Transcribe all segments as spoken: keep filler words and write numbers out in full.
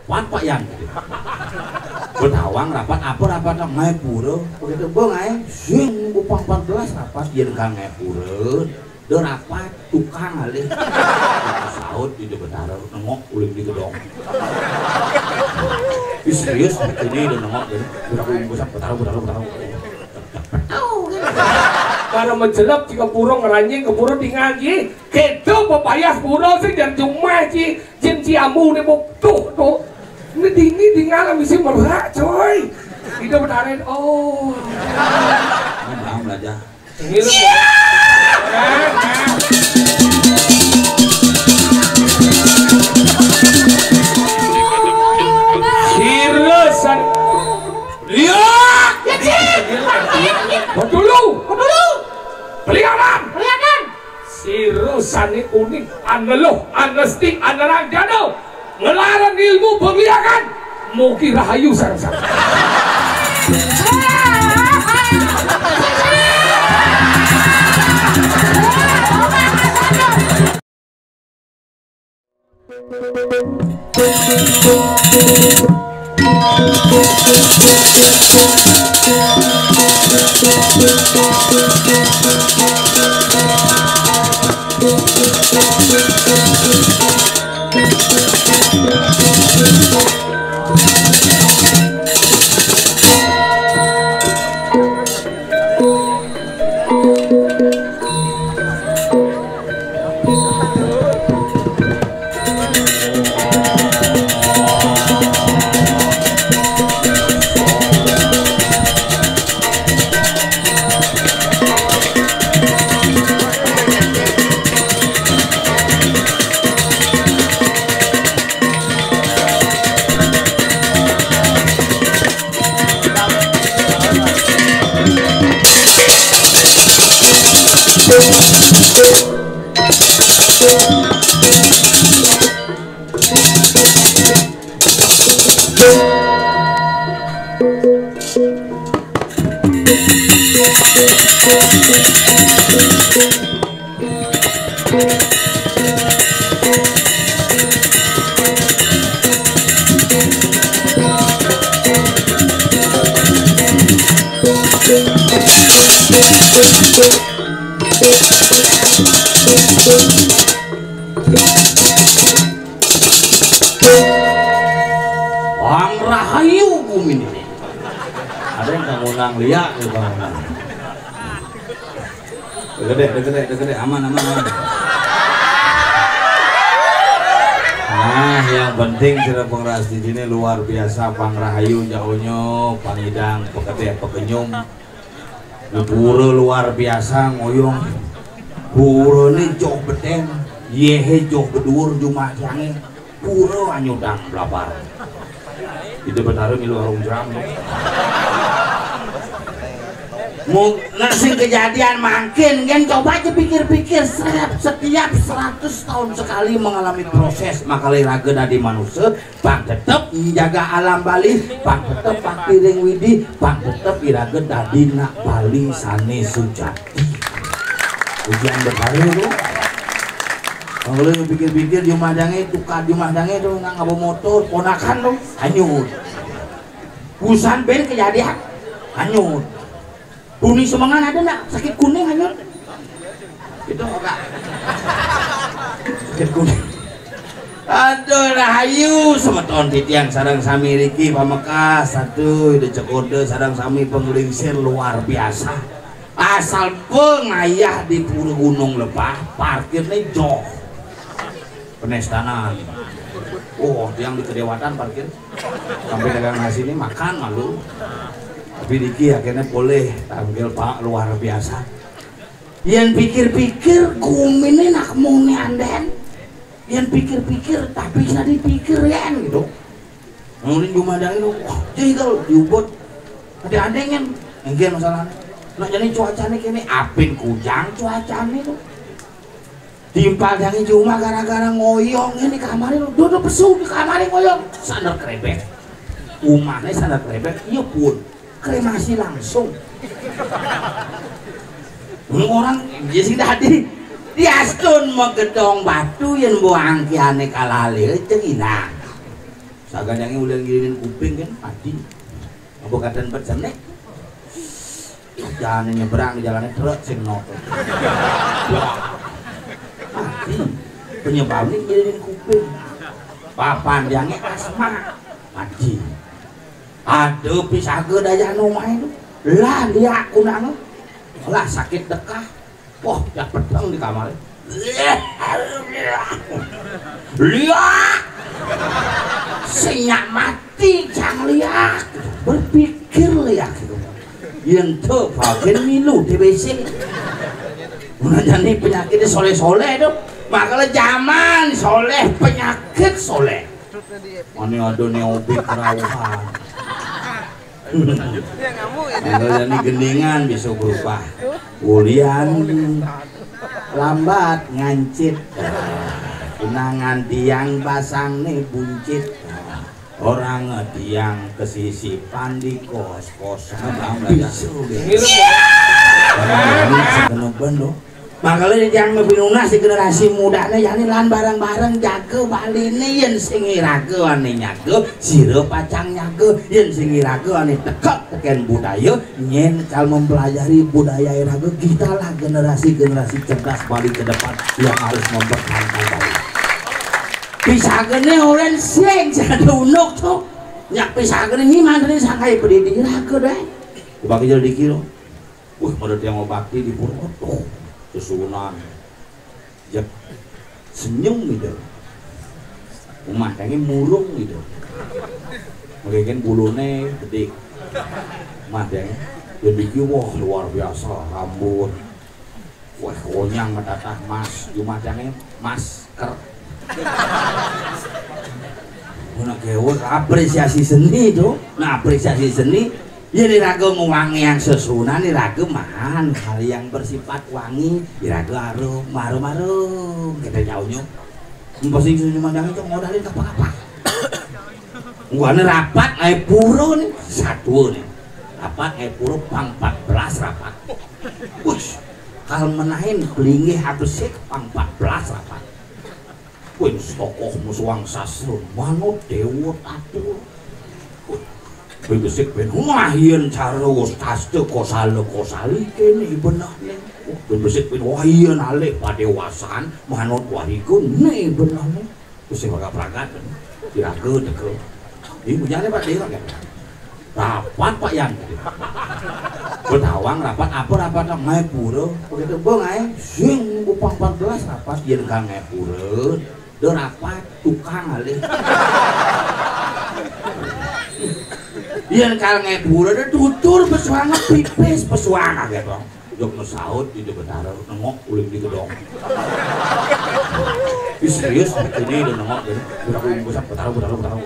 Rapat, Pak Yan. Betawang rapat, apa rapat, Pak? Ngaé pura. Begitu, Bang, ngaé. Sing, upang empat belas rapat, yén kan ngaé pura. Dé rapat, tukang alih. Saut di Betara, nengok uling di gedong. Ih, serius, ini udah nengok, jadi, udah aku ingat, Betara, Betara, Betara. Para menjelep, jika burung ngeranjing, ke burung tinggal, ji. Kéto pepayah pura sing jan jumah, ji. Jin ci ambu né buktuh to. Né dini tinggal misi merak, coy. Kita bertarik, oh. Paham lah, Jah. Ini lu. Seriusan. Iya. Ya, Ci. Dulu. Dulu. Pelihara. Pelihara. Sira sané uning, aneluh, anesti, anerang jana, nglarang ilmu pangliakan, mugi rahayu sareng-sareng. Pang rahayu guminé. Ada yang ngundang lia nih, Bang. Gedé, gedé, gedé, aman, aman, aman. Nah, yang penting sira pengeras di sini luar biasa, pang rahayu, jauhnya, pangidang, pekedé, pekenyum. Pura luar biasa ngoyong. Purané joh bedén, yéhé joh beduur jumah jangé. Pura anyudang blabar. Ida Betara milu arung jeram. Mu-, nah, sing kejadian mangkin, kan coba aja pikir-pikir, setiap, setiap seratus tahun sekali mengalami proses, makala iraga dadi manusa, pang tetep njaga alam Bali, pang tetep bakti ring Widi, pang tetep iraga dadi nak Bali sané sujati. Ujian Betara to. Kalau pikir-pikir, jumah jangé, tukad jumah jangé to, nak ngaba motor, ponakan to, hanyut. Busan bén kejadian, hanyut. Tuni semengan ada nak sakit kuning, hanyut. Itu enggak. Sakit kuning. Aduh, rahayu semeton titiang sareng sami riki pamekas, aduh, Ida Cekoda sareng sami panglingsir luar biasa. Asal pengayah di Pura Gunung Lebah, parkirné joh. Penestanan. Oh, tiang di kedewatan parkir. Sampai dagang nasi ini makan malu. Tapi niki akhirnya boleh tampil, Pak, luar biasa. Yén pikir-pikir, guminé nak muni andén. Yén pikir-pikir, tapi bisa dipikir yén gitu. Muni jumah jangé, wah, jengkel, diubut. Ada andén yén, engké masalah. Nak jadi cuacané kéné, apin kujang cuacané to. Timpal jangé jumah gara-gara ngoyong di kamaré, duduk pesu di kamaré ngoyong. Sandar krebek. Umahné sandar krebek, iya pun. Kremasi langsung. Orang dia sing dadi. Diastun magedhong batu yén mbok angkihané kalalih, cenginang. Sagadangé ulian ngirimin kuping kan, mati. Apa kadén pecéné? Jalané nyebrang, jalané truk sing nok. Wah. Mati. Penyebabné ngirimin kuping. Papan diangé asma. Mati. Ada pisaga dayah omahé to. Lah, liak kunang. Lah, sakit dekah. Wah, ya pedang di kamaré. Liak. Sing nyak mati cang liak. Berpikir liak. Yén to bagian milu T B C. Mun jani penyakitnya soleh-soleh to. Makanya zaman soleh penyakit soleh. Mani ada né obat kerauhan. Kalau jani gendingan bisa berubah. Ulian lambat ngancit. Tunangan tiang pasang né buncit. Orang tiang kesisipan di kos-kos. Bisa. Kena ben to. Makanya tiang mapinunas di generasi mudané, jani lan bareng-bareng jaga Baliné. Yén sing iraga ané nyaga, sira pacang nyaga. Yén sing iraga ané tekek tekén budaya, nyén kal mempelajari budaya iraga, kitalah generasi-generasi cerdas Bali ke depan yang harus mempertahankan Bali. Pisagané orén sing sadunuk to. Nyak pisagané nyi mantené sangkai pedidi iraga dai. Ubak jel dikira. Wih, pada tiang bakti di pura. Aduh, sesuunan. Jep. Senyum gitu. Umah tiangé murung gitu. Mungkin buluné gedé. Umah tiangé. Jadi wah, luar biasa, rambut. Wah, konyang metatah mas. Umah tiangé masker. Mun kéwéh apresiasi seni to. Nah, apresiasi seni. Yén iraga nguwangiang sesuunan, iraga maan hal yang bersifat wangi, iraga arum, arum-arum. Kita jauhnya. Mun sing senyum mandangan to modalin apa-apa. Nguané rapat ngaé pura né, satua né. Rapat ngaé pura pang empat belas rapat. Wis, kal menahin pelinggih abesik pang empat belas rapat. Win tokoh musuang sastra, manut déwa tatua. Win besik ben, wah, yén cara wastasta kosala kosali kéné benehné. Win besik ben, wah, yén alih padéwasan, manut wariga né benehné. Terus sing bakal pragat, diraga teka. Ini punyane Pak Déwa kan? Rapat, Pak Yan. Betawang rapat, apa rapat? Ngaé pura. Begitu, "Bang, ae sing upah empat belas rapat, yen gak ngaé pura, do rapat tukang alih." Yen kal ngaé pura, do tutur pesuange pipis, pesuang akeh, Bang. Jok mesaut di Betara, nengok uling di gedong. Ih, serius, ini udah nengok, gitu. Udah aku besar, Betara, Betara, Betara.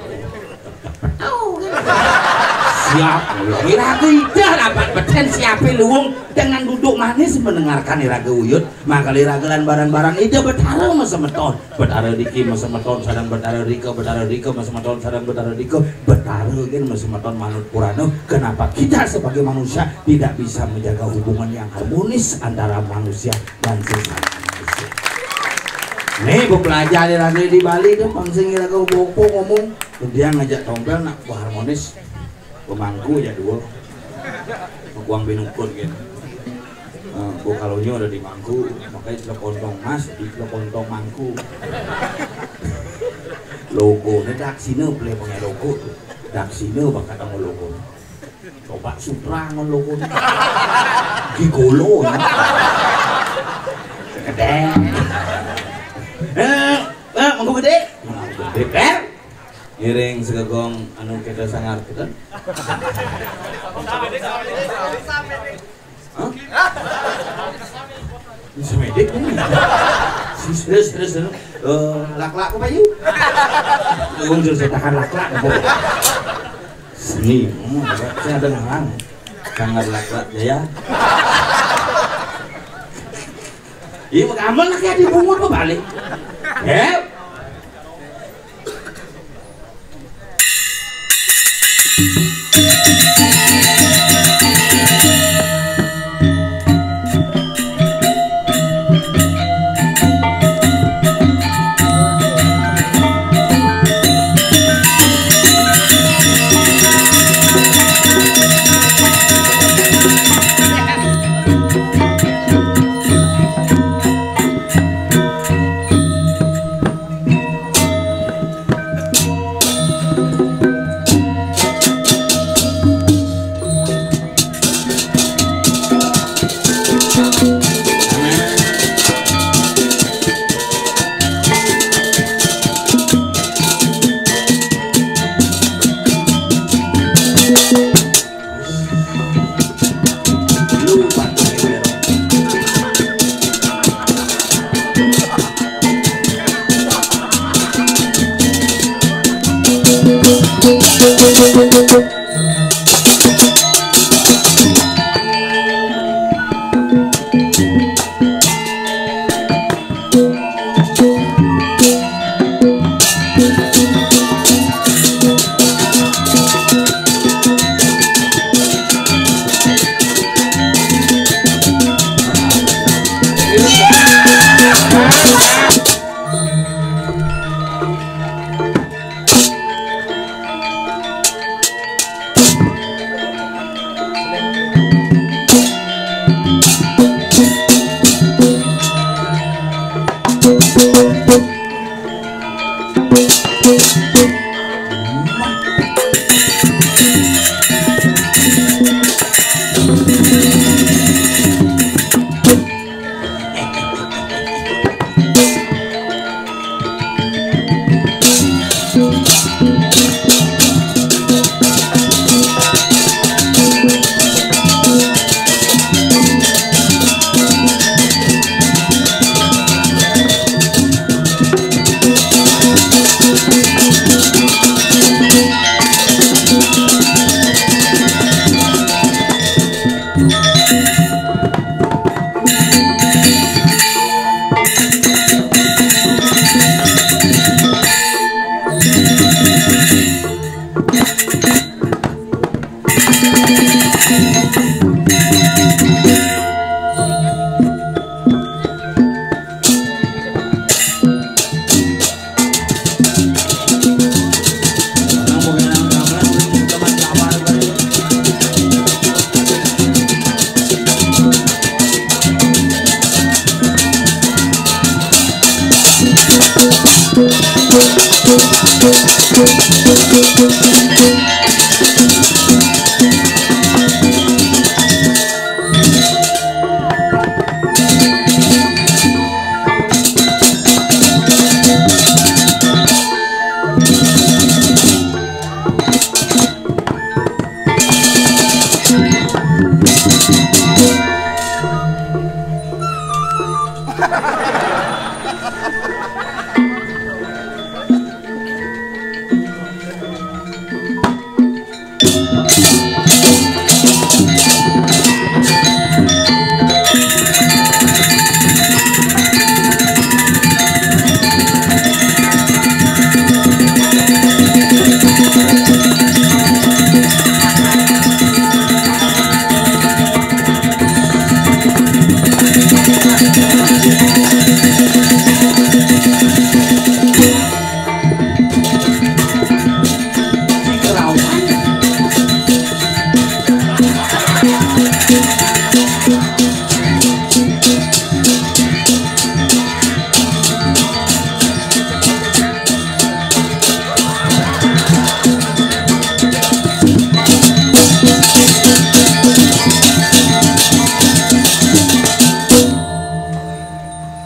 Siap, iraga ida rapat beten siape luung dengan duduk manis mendengarkan iraga uyut. Maka iraga lan barang-barang ida Betara masemeton. Betara diki masemeton, sareng Betara rika, Betara rika masemeton, sareng Betara rika. Betara gen masemeton manut purana. Kenapa kita sebagai manusia tidak bisa menjaga hubungan yang harmonis antara manusia dan sesama manusia? Nih, bepelajar iraga di Bali tuh, pangsing iraga opo-opo ngomong. Dia ngajak tompel nak harmonis. Pemangku ya dua. Kuang binukun gitu. Eh, bu kalonyo ada di mangku, makanya celok kontong mas, di celok kontong mangku. Logo, ini daksina boleh pakai logo tuh. Daksina bakal kamu logo. Coba sutra ngon logo. Gigolo, ya. Kedeng. Eh, eh, mangku gede. Mangku gede, per. Ngiring segegong anu kita sangar kita. Hah? Bisa medik ini. Terus, terus, terus. Eh, laklak apa yuk? Tunggu, terus tahan laklak apa? Seni, hmm, saya ada ngarang. Sangar laklak jaya. Iya, aman lah kayak dibungut kok balik. Ya.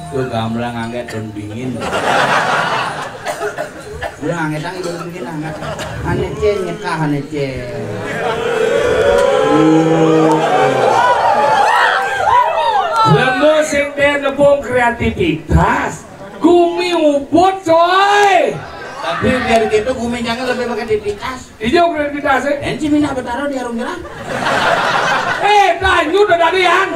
Kowe gamblang angkat daun bingin. Gamblang angkat daun bingin angkat. Ane cen nyekah ane cen. Lemu sing den nebung kreativitas. Gumi ubut, coy. Tapi biar gitu gumi jangan lebih pakai kreativitas. Ijo kreativitas, eh? Enti minah Betaro di Arung Jeram. Eh, lanjut ada yang.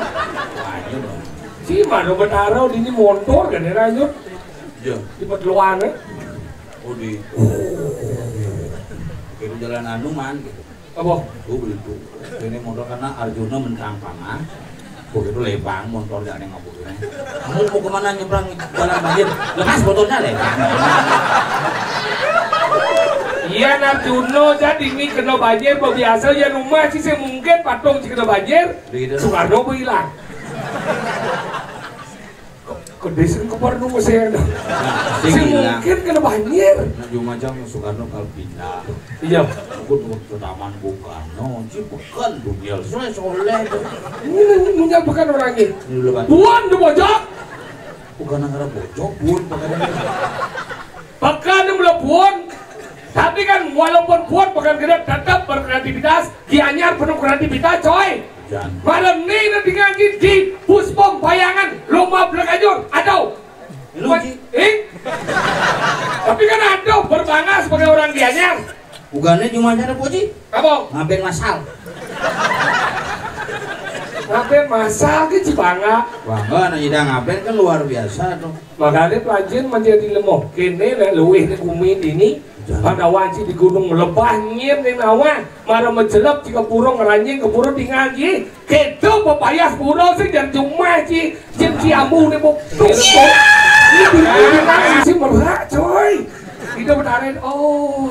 Lanjut dong. Si mano Betaro di ini montor kan ya lanjut. Iya. Di pedeluan, eh. Oh, di. Itu jalan anu man gitu. Apa? Gue beli tuh. Ini montor karena Arjuna mentang pangan. Begitu lebang montor jangan ngabuk ini. Kamu mau kemana nyebrang jalan banjir? Lepas motornya lebang. Iya, Arjuna jadi ini kena banjir, biasa ya rumah sih saya mungkin patung sih kena banjir. Begitu. Soekarno pun hilang. Gedé sing kepar nunggu sing. Nah, sing Sing ilang. Mungkin kena banjir. Nah, cuma jam Soekarno kalau pindah. Iya. Aku tuh ke Taman Bung Karno, ci peken dunia. Soalnya soleh tuh. Ini punya pekan orangnya. Ini udah banjir. Buan di pojok. Bukan negara bojok, buan pakai. Pekan yang melebuan. Tapi kan walaupun buan pekan gede tetap berkreativitas. Gianyar penuh kreativitas, coy. Jan. Malam ini nanti ngaji di Puspom Bayangan, Lomba Belakajur, atau Lu, Ji. Eh? Tapi kan ada berbangga sebagai orang Gianyar. Bukannya cuma ada, Puji? Apa? Ngaben masal. Ngaben masal ke Cibanga. Wah, enggak, anak Ida ngaben kan luar biasa tuh. Makanya pelajaran menjadi lemah. Kene nek luwih nek bumi ini. Jangan. Pada wanci di gunung melebah nyir ning awan. Mara menjelep di kepuro ngeranjing kepuro tinggal ji. Kedo pepayas puro sing jan jumah ji. Jen ci ambu ne buk. Ini sisi merak, coy. Itu benarin. Oh.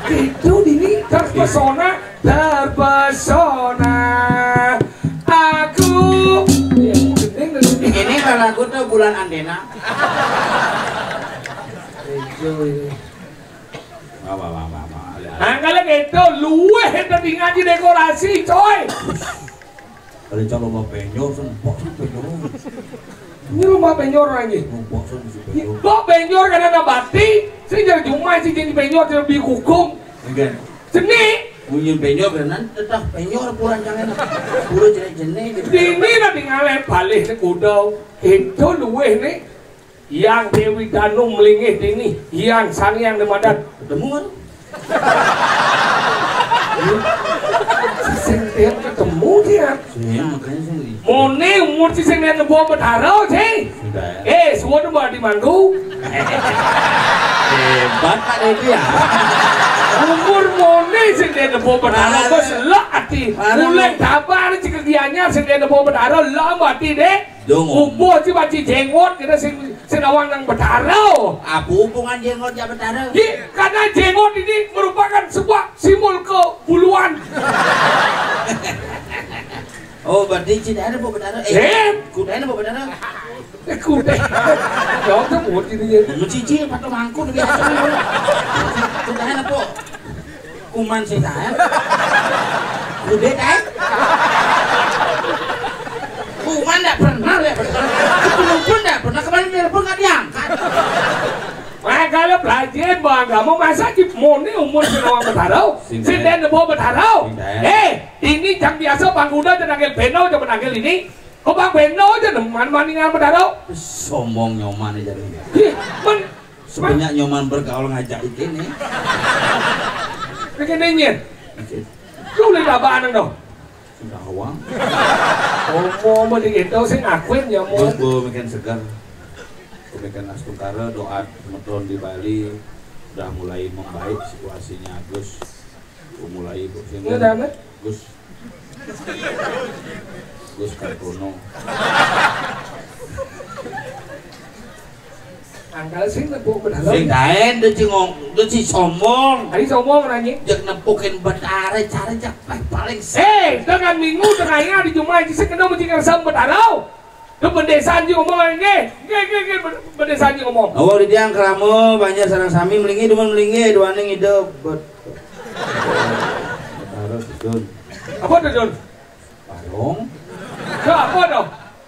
Itu dini terpesona, terpesona. Aku. Ini lagu tuh bulan Andena. Itu ini. Apa, apa, apa, apa. Nah, kalau gitu, luweh itu tinggal di dekorasi, coy. Kalau calon mau penjor, kan, kok sih penjor? Ini rumah penjor lagi. Kok sih penjor? Kok penjor karena nabati? Saya jadi cuma sih jadi penjor, jadi lebih hukum. Enggak. Seni. Munyi penjor karena tetap penjor kurang jangan. Pura jenis-jenis. Dini nanti ngalih balik ke kuda. Itu luweh nih. Yang Dewi Danu melingih dini, yang Sang Yang Demadan. Ketemu kan? Sing dia ketemu dia. Sing, makanya sing di- Mone umur si sing dia nebo betara, sing. Sudah. Eh, suwon mbak di mangku. Hebat Pak Dedi ya. Umur mone sing dia nebo betara, Parah. Bos lek ati. Parah. Mulai tabar si kegiannya sing dia nebo betara, lek ati deh. Dong. Ubuh ci baci jenggot kita sing sing awang nang betara. Apa hubungan jenggot ya betara? Ji, karena jenggot ini merupakan sebuah simbol kebuluan. Oh, berarti cina ada bawa betara. Eh, Eh. Kuda ada bawa betara. Eh, kuda. Jawab tuh buat ini ya. Lu cici pakai mangkuk biasa. Kuda ada po. Kuman sih saya. Udah kan? Kuman nggak pernah ya. Ketemu pun nggak pernah. Kemarin telepon nggak diangkat. Makanya belajar bahwa kamu masa di mone umur sing awang betara. Sing Sing den. Den nebo betara. Sing den. Eh, ini jam biasa Bang Kuda dan Angel Beno, jam Angel ini. Kok Bang Beno aja neman maningan betara? Sombong nyoman aja nih. Ih, men Sebanyak nyoman bergaul ngajak iki nih. Begini nyen. Lu lihat apa aneh dong? Sudah awang. Oh, mau mau di itu sih ngakuin ya mau. Bos bo makin segar. Makin astungkara doa semeton di Bali udah mulai membaik situasinya, Gus. Mulai, Gus. Ini ada apa? Gus. Gus Kartono. Angkal sing nepuk pedalem. Sing kaen, dia ci ngom-, dia ci sombong. Ayo sombong nanya. Jek nepukin betara, cara jek paling, paling se- Eh, dengan minggu tengahnya di Jumat ci sing kena mesti ngersem betara. Ke pendesaan ji ngomong nggih. Nggih, nggih, nggih, pendesaan ji ngomong. Awal di tiang kerama, banyak sarang sami melinggi, demen melinggi, duaning ide bet-, betara sedun. Apa tuh, Dun? Barong. Ke apa tuh?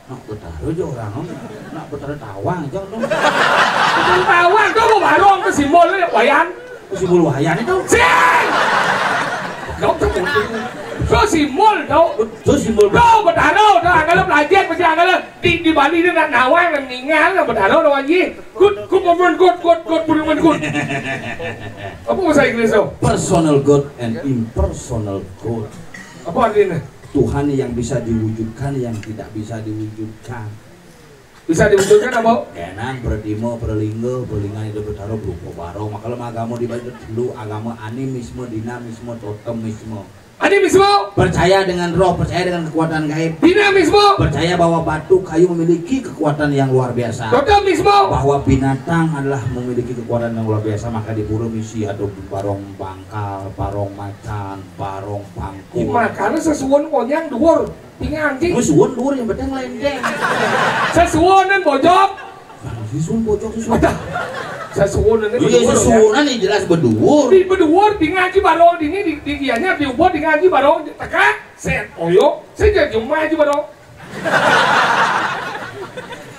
Nak betara jo orang, nak betara tawang jo, Dun. Bukan tawang, tuh mau barong ke simbol ya, Wayan. Simbol Wayan itu. Sing! Kau tuh tuh simbol tau. Tuh simbol. Tuh betara, tuh angkala pelajar, mesti angkala di, di Bali ini nak nawang, nak ningal, nak betara, nak wanji. Good, good, good, good, good, good, good, good. Apa bahasa Inggris tuh? Personal God and impersonal God. Apa artinya? Tuhan yang bisa diwujudkan, yang tidak bisa diwujudkan. Bisa diwujudkan apa? Kenang, Pradima, Pralingga, Pralingan itu betara berupa barong. Makanya agama di Bali itu telu, agama animisme, dinamisme, totemisme. Animisme. Percaya dengan roh, percaya dengan kekuatan gaib. Dinamisme. Percaya bahwa batu kayu memiliki kekuatan yang luar biasa. Totemisme. Bahwa binatang adalah memiliki kekuatan yang luar biasa, maka di pura misi ada barong bangkal, barong macan, barong pangkul. Makanya sesuwun konyang dhuwur, tinggi anjing. Wis suwun dhuwur yang penting lendeng. Sesuwun nang bojok. Nah, sesuwun bojok sesuwun. Ada. Sesuwun ini. Iya, beduwur, ya. Sesuwunan yang jelas beduwur. Di beduwur, di ngaji barong dini, di, di kianya, di ubur, di ngaji barong, di teka, set, oyo, saya jadi ngaji barong.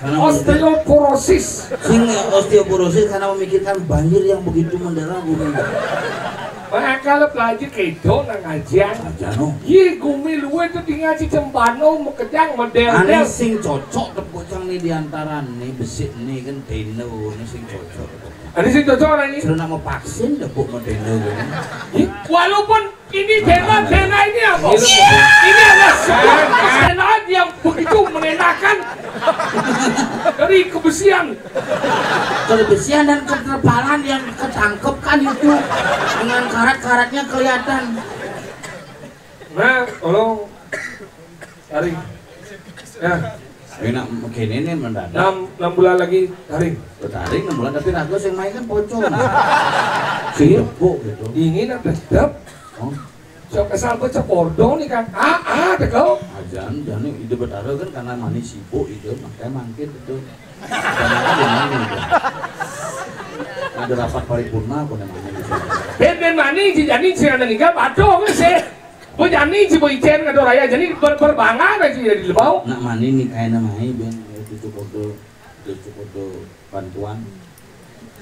Karena osteoporosis. Sing osteoporosis karena memikirkan banjir yang begitu mendera bumi. Makanya belajar kedo nang ngajian. Aja no. Ye gumi luwe tu tinggal si cembano, mekejang, model. Ane sing cocok tepuk cang nih di antara nih besik nih kan deno nih sing cocok. Ane sing cocok orang ini. Sudah nama vaksin tepuk model ini. Ih, walaupun ini dena, dena ini apa? Iya. Ini adalah sebuah kesenaan yang begitu mengenakan dari kebersihan. Kebersihan dan keterpalan yang ketangkep kan itu dengan karat-karatnya kelihatan. Nah, tolong tarik. Ya. Ayo nak kene nih mendadak. Enam, enam bulan lagi tarik. Tarik enam bulan tapi ragu sing main kan pocong. Iya. Sibuk gitu. Dingin apa sedap? Oh. Sok kesal baca kordong nih kan. Ah, ah, teko. Ajan, jani ide betara kan karena manis sibuk itu, makanya mangkir itu. Karena dia manis itu. Ada rapat paripurna apa namanya di sana? Ben, ben mani, si jani, si anak nikah, aduh, sih. Bu jani, si bu icen, aduh raya, jadi ber-, berbangan aja jadi lebau. Nak mani nih kayak namanya, ben, itu cukup tuh, itu cukup tuh bantuan.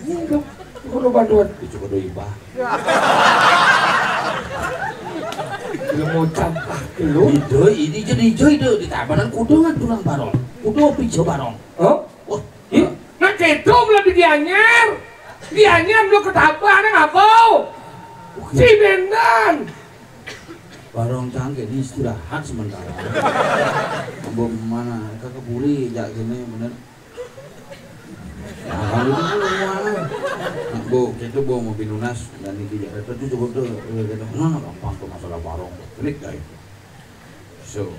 Iya, dong. Kudu bantuan. Itu kudu ibah. Lu ngucap, ah, lu. Itu, ini jadi hijau itu di tabanan kudu nggak tulang barong. Kudu hijau barong. Hah? Wah. Ih, nah, kedo mulai di Gianyar. Gianyar lu ketabah, nang apa? Si Bendan. Barong cangke ini istirahat sementara. Ambo mana, kakak pulih, jak gini, bener. Nah, kalau dulu mana? Bo, kita bawa mobil lunas dan ini tidak ada tuh cukup tuh, eh, kita, nah, gampang tuh masalah barong, klik dah itu. So,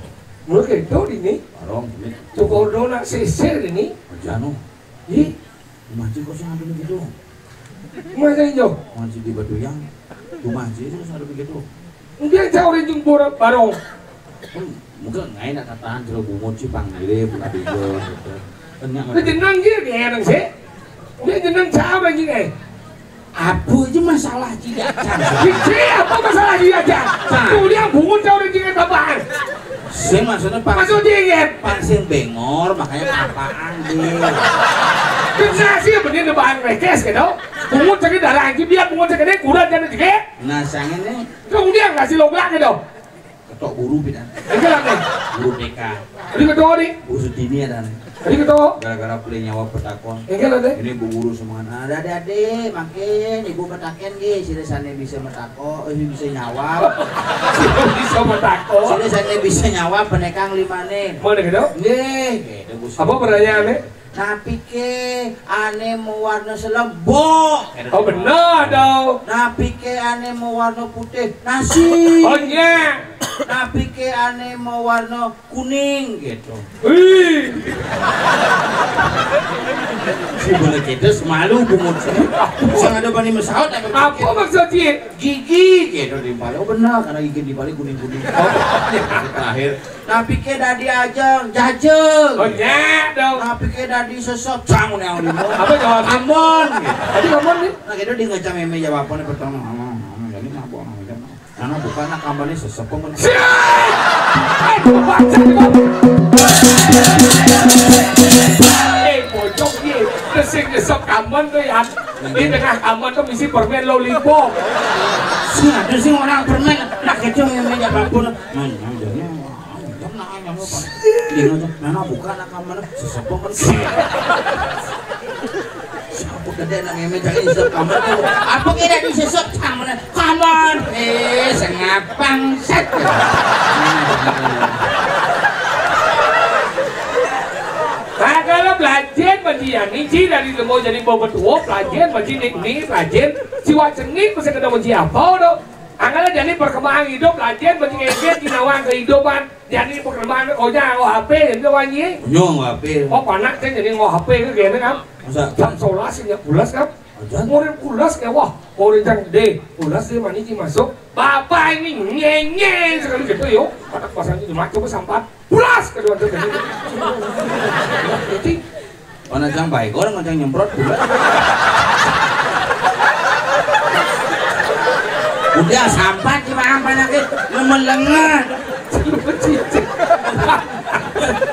mulai kedo ini. Barong, klik. Cukup dona sisir ini. Jano. Ih. Maji kok sing ada begitu. Maji jo. Maji di Batuyang. Rumah Maji itu sing ada begitu. Mungkin saya orang jeng barong. Hmm, mungkin ngai nak tatahan jero bungut si panggile buka tiga gitu. Kenyang. Dia jenang dia dia nang sih. Dia jenang siapa lagi eh? Apa aja masalah dia aja. Biji apa masalah dia aja? Nah. Tuh dia bungut saya orang jeng tambahan. Sing maksudnya pak. Maksud dia ya. Pak sing bengor makanya apaan dia? Bisa sih bener tambahan rekes gitu. Bungut sakit darah anjing biar bungut sakit kurang jangan jege. Nah, sangen nih. Kemudian ngasih lobak gitu. Ketok guru pidan. Enggak lah, Bang. Guru T K. Jadi ketua nih. Bu Sutini ada nih. Jadi ketua. Gara-gara pilih nyawa petakon. Enggak lah, deh. Ini bu guru semua. Nah, ada adik, makin ibu petaken nggih, sira sane bisa metako, eh, bisa nyawab. Bisa metako. Sira sane bisa nyawab penekang limane. Mana gitu? Nggih, gitu, Bu Sutini. Apa pertanyaannya? Napike ane mawarna selembok. Oh, bener dong. Napike ane mawarna putih nasi. Oh, iya. Napike ane mawarna kuning gitu. Wih. Si boleh cedes malu bungut sih. Sing ada bani mesaut apa? Apa maksudnya? Gigi gitu di balik. Oh, bener karena gigi di balik kuning-kuning. Oh, terakhir. Napike dadi ajeng, jajeng. Oh, nya dong. Napike dadi sesep, cang ne limo. Apa jawab? Aman. Tadi ngomong nih. Nah, gitu dia ngecam meme jawabane pertama. Jadi ngapa ngecam? Karena bukan nak kampanye sesep pun. Siap! Aduh, baca juga. Eh, bocok ye. Kesing nyesep kampanye tuh ya. Di tengah kampanye tuh misi permen lollipop. Sing ada sih orang permen. Nak kecil yang meja babon. Nah, nah, jadi, nah, nah, nah, nah, nah, bukan nak kampanye. Sesep pun. Siapa gede nak ngemen cari sesep kampanye? Apa kira di sesep kampanye? Kampanye. Eh, sengapang set. Nah, kalau belajar bagi yang ini dari lemo jadi bawa betua, belajar bagi ini, ini belajar siwak cengik mesti kena uji apa tu? Angkana jani perkembangan hidup, lajeng mesti ngéngkén ginawa kehidupan. Jani perkembangan, oh, nya, oh, H P, jani wanyi. Nyong H P. Oh, panak téh jani nggo H P ké kéné kan. Masa? Jam sebelas nya pulas kan. Ajan? Murid pulas ké, wah, murid yang gede. Pulas dia mani masuk. Bapak ini ngenye sekali gitu yo. Panak pasang di rumah coba sampat. Pulas kedua téh. Jadi Mana cang baik orang macam nyemprot gula. Udah sampat cuma apa lagi? Melengan.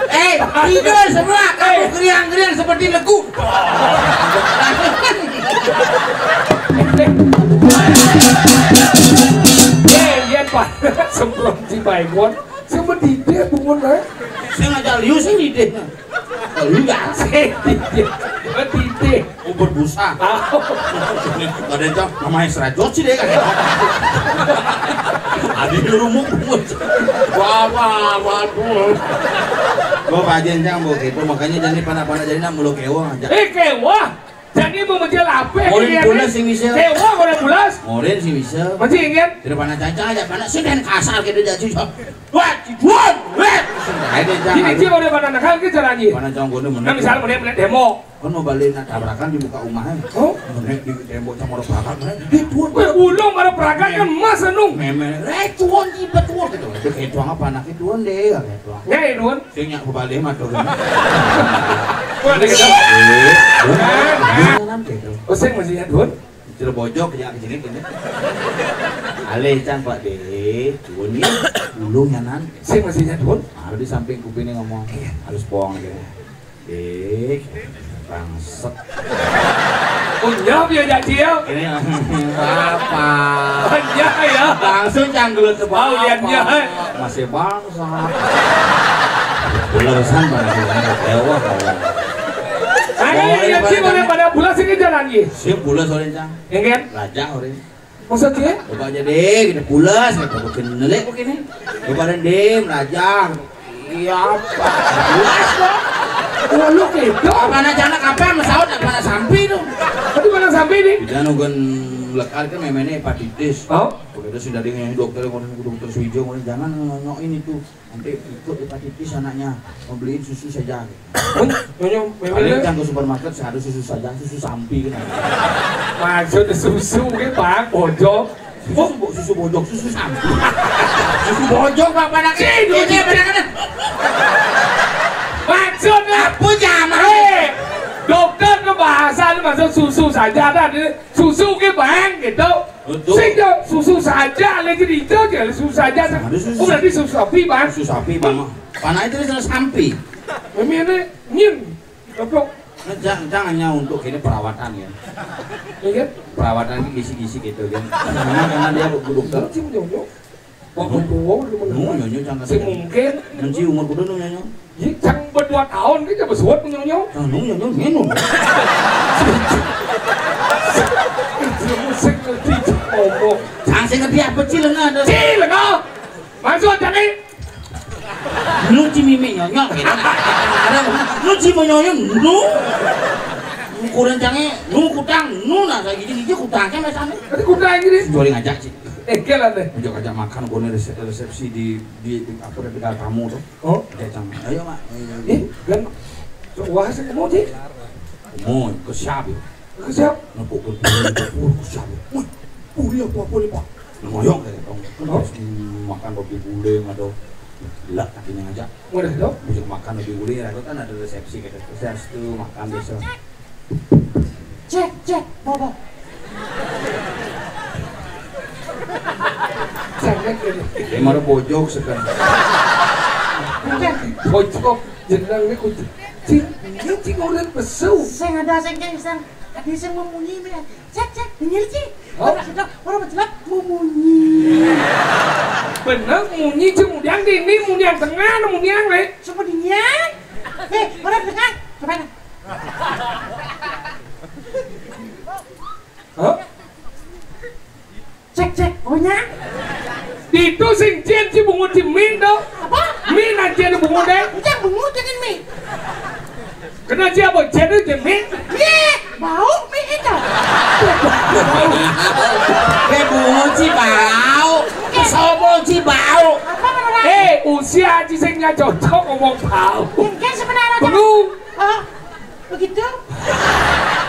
Eh, tidur semua, kamu geriang-geriang seperti legu. Eh, iya, Pak. Semprot si Baikon. Semedidih bungun ae. Sing aja liu sing didih. Liu ya. Sing didih. Medidih. Ubur busa. Ada itu namanya serajot sih deh kan. Adi rumuk bungun. Wah, wah, waduh. Gua pajen cang mau gitu, makanya jadi panak-panak jadi nak mulu kewah aja. Eh, kewah. Jani mau mecil apa? Ngorin pulas sing bisa. Kewah ngorin pulas. Ngorin sing bisa. Masih ingat? Tidak panak cang-cang aja, panak sing kasar gitu aja. Wah, duan, weh. Ini dia udah pada nakal ke caranya. Panak cang ngorin. Nah, misalnya mau lihat demo. Kan mau balik nak tabrakan di muka rumahnya. Oh? Menek di tembok sama orang belakang, menek. Dia tuan. Weh, ulung pada perakan kan mas anu. Meme, eh tuan, tiba tuan gitu. Itu kayak tuan apa anak itu tuan deh, kayak tuan. Ya, ya, tuan. Sing nyak bebalik mah tuh. Wah, ada gitu. Nanti tuh. Oh, sing masih ya, tuan. Cil bojok ya ke sini gini. Alih cang Pak De, tuan ya, ulung ya nan. Sing masih ya, tuan. Ada di samping kupingnya ngomong, harus bohong gitu. Dik, bangsat. Unyap ya, Cak Cil? Ini apa? Unyap ya? Langsung canggelut ke bawah. Uliannya. Masih bangsat. Beleresan pada sini, ewah. Ayo, iya, Cil, boleh pada pulas ini jalan, Cil. Siap pulas, oleh cang. Iya, kan? Raja, oleh. Maksudnya? Coba aja deh, kita pulas, kita bikin nelik begini. Coba deh, melajah. Iya, apa? Pulas dong. Wah, lu gitu. Mana jana kapan mesaut, mana sampi tuh? Tadi mana sampi nih? Kita nungguin lekar kan memangnya hepatitis. Oh? Begitu sudah dengan dokter, dokter Suijo, jangan nyonyokin itu. Nanti ikut hepatitis anaknya, mau beliin susu saja. Nyonya, paling yang ke supermarket sehari susu saja, susu sampi kan. Maksud susu ke Pak Bojok. Susu, susu bojok, susu sampi. Susu bojok apa nak? Ini apa nak? Maksudnya apa zaman? Eh, dokter ke bahasa maksud susu saja tadi. Susu ke bang gitu. Betul. Sing dong, susu saja, lagi di itu aja, susu saja. Ada susu. Oh, berarti susu sapi, Bang. Susu sapi, Bang. Panah itu susu sampi. Ini ini nyin. Apa? Nah, jangan, jangan hanya untuk ini perawatan ya. Iya. Perawatan ini gisi-gisi gitu kan. Karena dia dokter. Cing, cing, cing. Waktu tua udah menua. Nyonyo jangan. Sing mungkin. Menci umur kudu nyonyo. Cang berdua tahun kita bersuat nyonyo. Nyonyo nyonyo minum. Musik ngerti ngomong. Cang sing ngerti apa cil enggak ada. Cil enggak. Masuk cang. Lu ci mimi nyonyo gitu. Ada lu ci mau nyonyo lu. Ukuran cangnya lu kutang lu nah kayak gini gini kutangnya macam. Tadi kutang gini. Jualin aja sih. Eh, kelan deh. Ngajak-ngajak makan, gue resepsi di, di, di apa, di tamu tuh. Oh? Dia cang, ayo mak. Ih, kan. Wah, sih, mau sih. Mau ke siapa? Ke siapa? Nepuk ke dapur, ke siapa? Wih, puri apa apa nih pak? Ngoyong kayak dong. Terus makan roti guling atau gelak kakinya aja. Udah dong. Bisa makan roti guling, itu kan ada resepsi kayak resepsi tuh makan biasa. Cek, cek, bobo. Cek, cek, cek. Emang bojok sekarang. Bojok, jenang ini kucing. Cing, ini cing udah pesu. Sing ada sing cing sing. Tadi sing memunyi mi. Cek, cek, dengar cing. Oh. Orang sudah, orang berjelak memunyi. Bener, munyi cing, munyi yang dini, munyi yang tengah, munyi yang lek. Coba dingin. Eh, orang dengar. Coba. Hah? Cek cek, oh nya. Itu sing cien si bungut si Min tuh. Apa? Min aja di bungut deh. Cek bungut jadi Min. Kena siapa? Cien itu Min. Ye, bau Min itu. Kayak bungut sih bau. Si Aji sing nyocok ngomong bau. Mungkin sebenarnya. Bengong. Oh, begitu?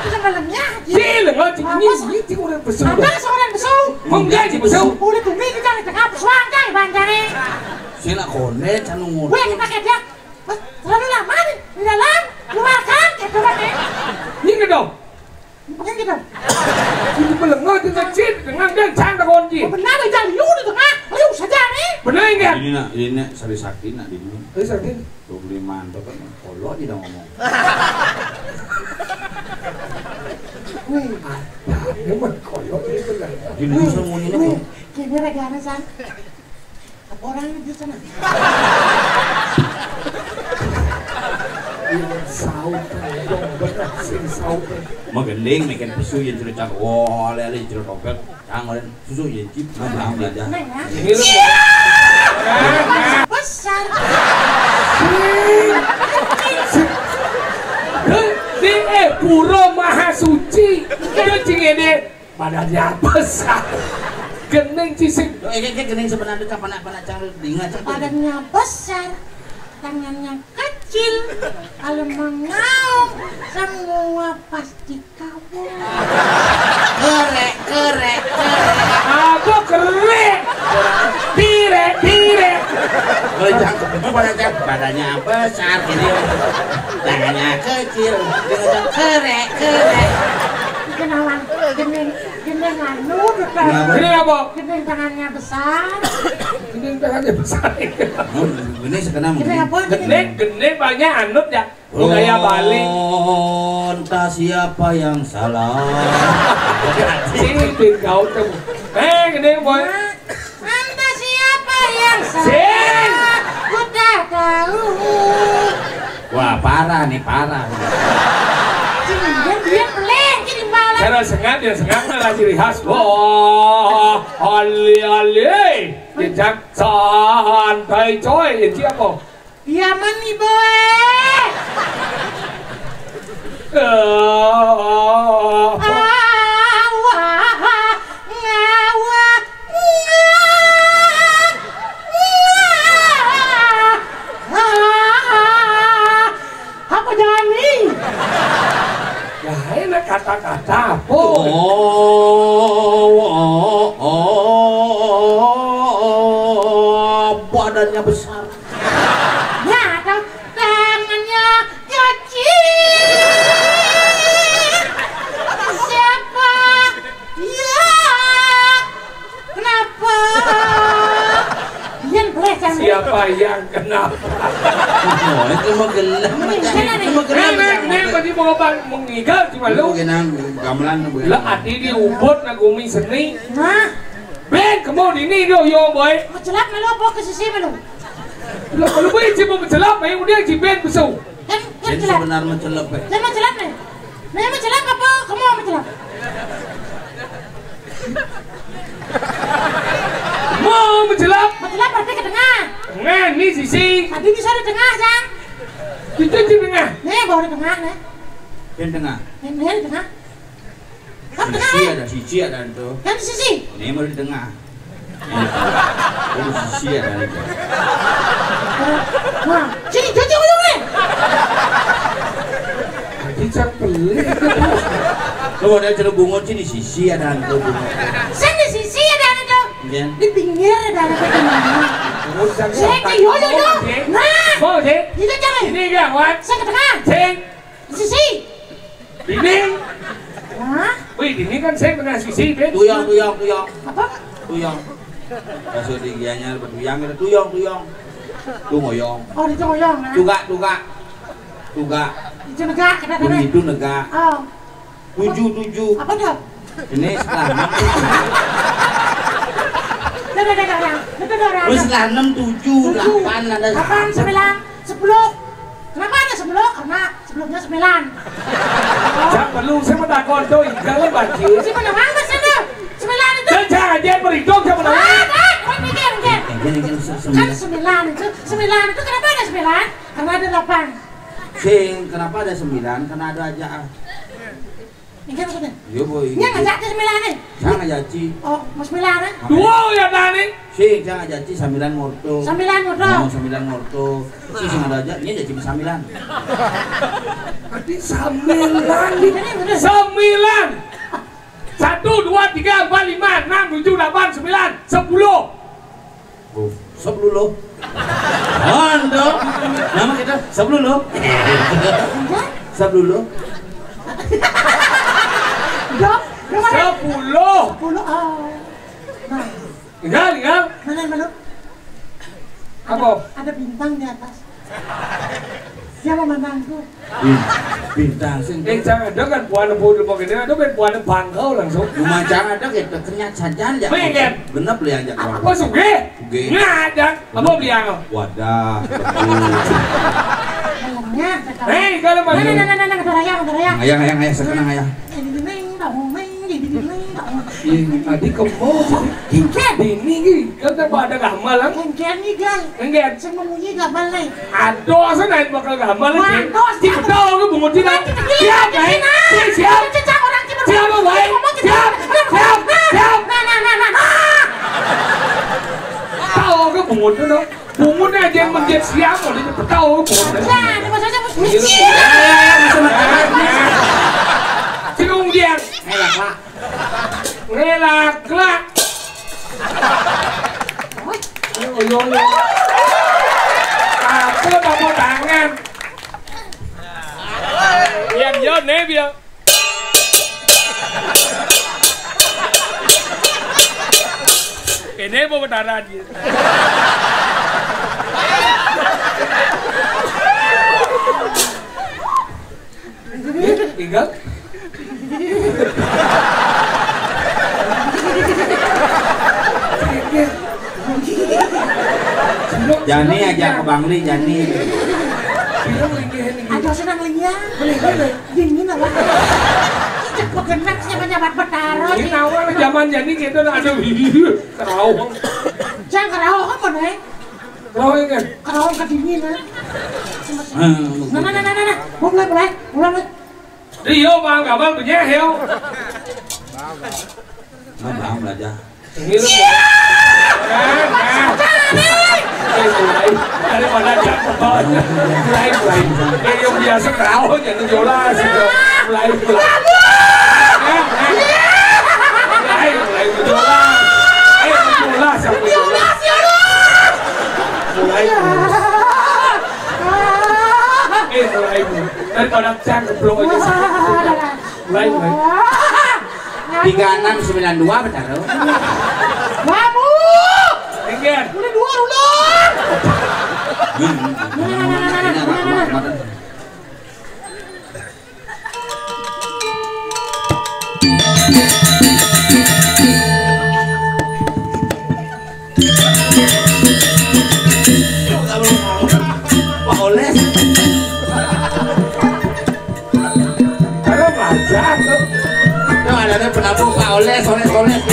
Itu malamnya, Ji. Ji, lengo, Ji, ini, ini, Ji, orang besar. Apa seorang besar? Enggak, Ji, besar. Udah bumi kita di tengah pesuang, Ji, banjari. Sila konen, canu ngono. Gue yang pakai dia. Terlalu lama nih, di dalam, keluarkan, kayak coba deh. Ini dong. Bukan gitu. Ini melengah di masjid, dengan dan sang takon, Ji. Oh, benar, jangan liu di tengah. Liu saja nih. Benar enggak? Ini nak, ini nak, sari sakti nak di dulu. Sari sakti. Dua puluh lima, itu kan kolok aja dah ngomong. Wih, ada, memang kolok ini benar. Di dulu semuanya ini. Wih, kayaknya lagi aneh, San. Orang di sana. Iya, saut, bener, sing saut. Magending, meken pesu, yang cerita, wah, lele, cerita topel, cang, susu, yang cip, nang, nang, aja. Neng, ya? Ini lu. Besar. Sing. Sing. Di, eh, Pura Maha Suci. Dia cing ini. Badannya besar. Gening cising. Loh, ini, ini gening sebenarnya kapan, apa nak cang dinga, cang. Badannya besar, tangannya kecil. Kalau mengaum, semua pasti kamu. Kerek, kerek, kerek. Apa kerek? Tirek, tirek. Kalau cang, itu pada cang, badannya besar, ini tangannya kecil. Dia ngajak kerek, kerek. Kenalan, gening. Gendeng anu, Dok. Kenapa? Gendeng apa? Gendeng tangannya besar. Gendeng tangannya besar. Oh, ini sekarang gendeng apa? Gendeng, gendeng banyak anut ya. Budaya Bali. Oh, entah siapa yang salah. Sini, Din, kau tuh. Eh, gendeng, boy. Entah siapa yang salah. Sing. Ku tak tahu. Wah, parah nih, parah. Dia, dia peling, jadi malah. Cara sengak, dia sengak, nah, ciri khas. Wah, ali, ali. Jejak santai, coy. Ini apa? Iya, mani, boy. Eh, apa? Awah, ngawah, ngawah. Apa jadi? Ya, enak kata-kata apa? Oh, oh, oh, badannya besar. Ya, atau tangannya kecil. Siapa? Ya. Kenapa? Yang boleh, jangan. Siapa yang kenapa? Oh, itu mah gelem, Ini macam sana nih. Itu mah gelem, Nenek, macam nenek, apa? Tadi mau bang, mau ngigal cuma lu. Bukan, gamelan, bukan. Lah, ati di ubud na gumi seni. Nah. Ben, kamu di ini, yo, yo, boy. Macelap malu apa ke sisi malu? Lah, kalau boy, cuma macelap, yang udah, ci ben, besu. Kan, kan Jadi celap. Sebenarnya macelap, eh. Kan macelap nih. Nah, macelap apa? Kamu macelap? Mau macelap? Macelap berarti ke tengah. Tengah, ini sisi. Tadi bisa di tengah, Jang. Itu di tengah. Nih, bawa di tengah, nih. Di tengah. Nih, nih, di tengah. Kan tengah, Sisi nih. Ada, sisi ada itu. Kan sisi. Ini mau di tengah. Ini sisi ada itu. Wah, sini, jauh, jauh, jauh, nih. Tadi cak pelit. Lu ada cerita bungut sini, sisi ada itu bungut. Sini, sisi ada itu. Iya. Di pinggir ada itu. Bungut cak Saya ke yo, yo, yo. Mau, Dek? Nah. Mau, Dek? Itu jangan. Ini enggak, Wan. Saya ke tengah. Sing. Sisi. Ini. Hah? Wih, ini kan saya pernah sisi, Ben. Tuyang, tuyang, tuyang. Apa? Tuyang. Bahasa di Gianyar, tuyang, tuyang, tuyang. Itu ngoyong. Oh, itu ngoyong, nah. Tugak, tugak. Tugak. Itu negak, kata Bun tadi. Itu negak. Oh. Tujuh, tujuh. Apa tuh? Ini setelah enam, tujuh. Dah, dah, dah, dah, dah. Dah, dah, dah, dah, Terus dah. Setelah enam, tujuh, Tujuh. Delapan, ada Delapan, sembilan, sepuluh. Kenapa ada sepuluh? Karena sebelumnya sembilan. Siapa lu? Siapa takon tuh? Jangan banci. Si mana, mana sih tuh? Sembilan itu. Dan jangan dia berhitung siapa nama? Ah, ah, oh, mikir, mikir. Ini, ini, se-, Kan sembilan. Sembilan itu, sembilan itu kenapa ada sembilan? Karena ada delapan. Sing, kenapa ada sembilan? Karena ada aja. Inggih, maksudnya? Iya, Bu, iya. Nya ngajak aja sembilan nih. Saya ngajak Ci. Oh, Mas Milan, eh? Dua ya, Dani. Sing, saya ngajak Ci sambilan ngorto. Sambilan ngorto. Oh, sambilan ngorto. Si sing ada aja, ini jadi sambilan. Berarti sambilan nih. Ini bener. Sembilan. Satu, dua, tiga, empat, lima, enam, tujuh, delapan, sembilan, sepuluh. Oh, sepuluh lo. Anda. Nama kita sepuluh lo. Sepuluh lo. Dok, lu mana? Sepuluh. Sepuluh, oh. Nah, Tinggal, tinggal. Mana, mana? Apa? Ada bintang di atas. Dia memandangku. Bin-, bintang sing. Eh, jangan ada kan buana bodoh begini, ada kan buana bangkau langsung. Cuma jangan ada gitu, ternyata saja ya. Pengen. Bener beli aja. Apa suge? Suge. Nggak ada. Apa beli anu? Wadah. Helmnya, ada. Hei, kalau mau. Nah, nah, nah, nah, nah, ada rayang, ada rayang. Ayah, ayah, ayah, sekarang ayah. Ini, ini, ini, ini, ini, ini, ini. Ih, tadi kemo. Kengken. Ini ki, kan tak ada gamelan. Kengken ni, Gal. Kengken. Sing memunyi gamelan. Aduh, saya naik bakal gamelan. Waduh, siap. Siap, tahu ke bungut ini? Siap, siap, baik. Siap, siap. Siap, baik. Siap, siap, siap. Nah, nah, nah, nah, nah. Tahu ke bungut itu? Bungut aja yang menjadi siap, udah cepet tahu bungut. Nah, ini maksudnya. Iya. Sing dia. Enak, Pak. Ngelak-lak. Yo, yo, yo. Apa bapak tangan? Yang yo, nih, yo. Ini mau benaran, ya. Tinggal. Jani aja ke Bangli, Jani. Ada senang liang. Dingin apa? Cek pegenak siapa nyabat betara. Ini awal zaman Jani gitu, aduh, kerawang. Jangan kerawang apa, Neng? Kerawang kan? Kerawang kedinginan. Nah, nah, nah, nah, nah. Mulai, mulai, mulai, mulai. Rio, Bang Gabal, punya, Rio. Nah, Bang, belajar. Ini lu. Nah, nah. Eh, mulai. Daripada jatuh. Mulai, mulai. Eh, yang biasa kerawang, jatuh jola, sih, Jo. Mulai, mulai. Nah, nah. Mulai, mulai, jola. Eh, jola, siapa jola? Mulai, mulai. Eh, mulai, mulai. Daripada cang keplok aja. Mulai, mulai. Tiga enam sembilan dua, benar, lo? Babu! Tinggian. Udah dua, udah. Pak Oles. Ada belajar tuh. Tuh, ada tuh penabuh Pak Oles, Oles, Oles.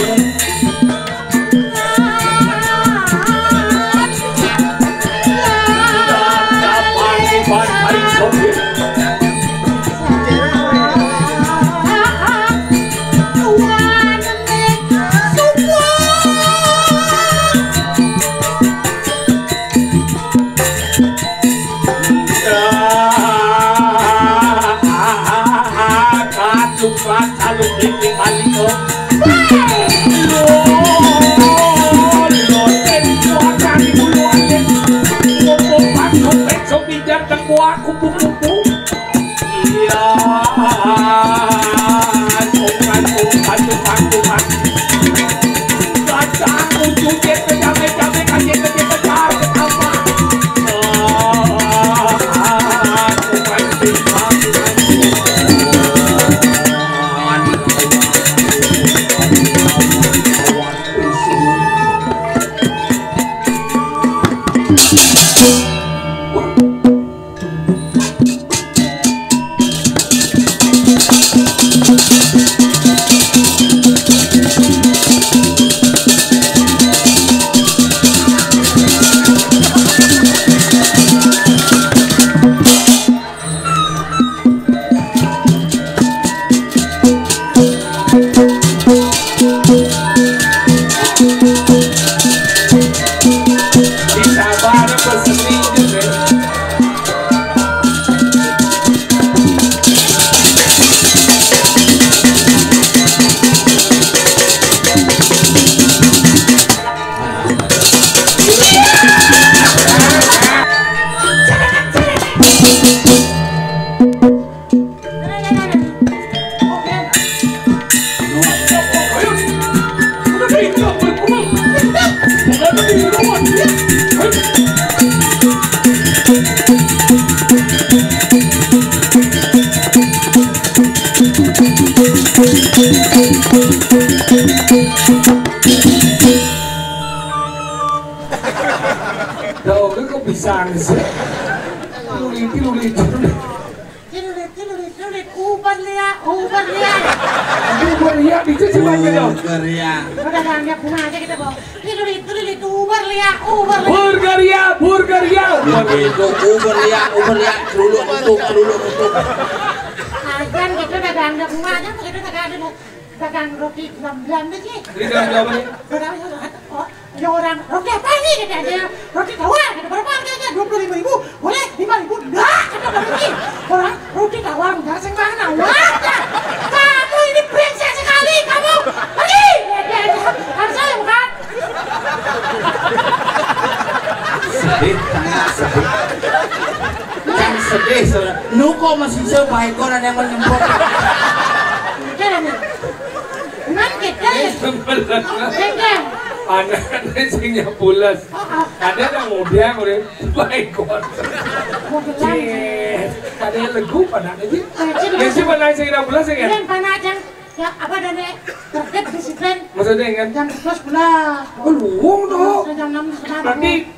Dah, oke, kok bisa sih? Luli, luli, luli. Tilulit, tilulit, tilulit, uber lia, uber lia. Uber lia, bisa sih, Mas, gitu. Uber lia. Udah, jangan dia bunga aja kita, Bang. Tilulit, tilulit, uber lia, uber lia. Burgeria, burgeria. Itu uber lia, uber lia, celuluk nutup, celuluk nutup. Ajan gitu, udah, jangan dia bunga aja, begitu, udah, jangan dia bunga. Dagang roti jam-jam deh, Ci. Ini jam-jam nih. Orang, oh, ya orang, "Roti apa ini?" Kata dia. "Roti tawar." Kata, "Berapa harganya?" "Dua puluh lima ribu." "Boleh, lima ribu." "Enggak," kata Bang Roti. Orang, "Roti tawar enggak sih, Bang?" Nah, wah, kamu ini brengsek sekali, kamu. Pergi. Ya, dia aja. Harus saya, bukan? Sedih, sangat sedih. Kan sedih, saudara. Nu kok masih bisa baik orang yang menyemprot. Udah, nih. Cuman kita ya. Ini sebelah. Kita. Anaknya sing nyapules. Oh, oh. Ada nang muda, udah baik kok. Mau bilang. Cih, ada lagu pada aja. Eh, Cih, ya, sih, mana sing nyapules, ya, kan? Iya, pada aja. Ya, apa ada nih? Tertib, disiplin. Maksudnya, kan? Jam sebelas pulang. Oh, luwung tuh. Jam enam sudah. Berarti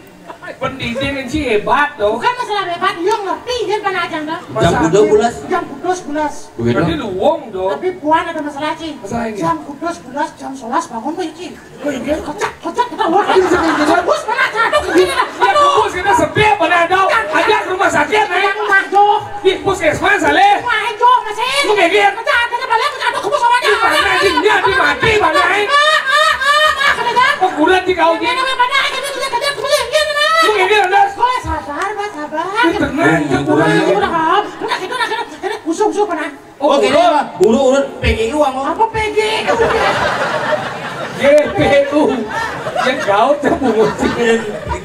pendidik ini hebat, tuh. Bukan masalah hebat, dia ngerti, dia pernah aja, enggak? Jam kudu bulas. Jam kudu sebelas. Begitu. Berarti luwung, tuh. Tapi puan ada masalah, Ci. Masalah ini? Jam kudu sebelas, jam sebelas bangun, Ci. Oh, iya? Kocak, kocak, kita luar. Iya, iya, iya. Bus mana satu ke sini, dah. Ya, aduh. Bus kita sepi, mana ada? Aja ke rumah sakit, naik. Yang maju. Di puskesmas, Ale. Wah, itu masih. Lu kayak gini. Kocak, kita balik, kocak, aduh, kebus sama dia. Di mana, anjing? Dia di mati, mana, eh? Ah, ah, ah, ah, kena dah. Oh, kulit di kau, Ci. Ini namanya mana? Ini tuh kerja, kebus, ini mana? Lu kayak gini, Nas. Oh, sabar, Mas, sabar. Ini tenang, ini tenang. Udah, udah, udah, udah, udah, udah, usung, usung, mana? Oh, kene mah bulu urut P G U, Ang. Apa P G U? G P U. Yang gaut yang bungut.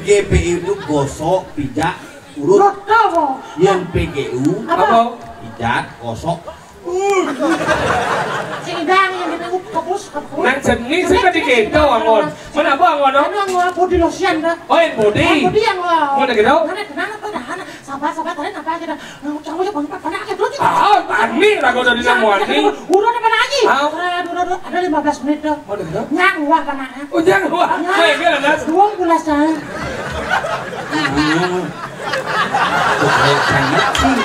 G P U itu gosok, pijak, urut. Urut apa? Yang P G U. Apa? Apa? Pijak, gosok. Sing idang yang G P U kebus, kebus. Nang seni sih kan diketahui, Angon. Mana apa, Angon? Anu, Angon, body lotion dah. Oh, yang body. Yang body yang lo. Mana gitu? Mana, mana, mana, mana? Sabar, sabar, tadi napa aja dah. Nah, kamu aja bangun, panak aja dulu, Ci. Ah, tani lah kau dari namu ani. Urut apa lagi? Ah. Urut, urut, urut. Ada lima belas menit dah. Mana gitu? Nyang wah panaknya. Oh, nyang wah. Nyang. Baik, ya, Nas. Dua belas dah. Hmm. Kok kayak banget sih?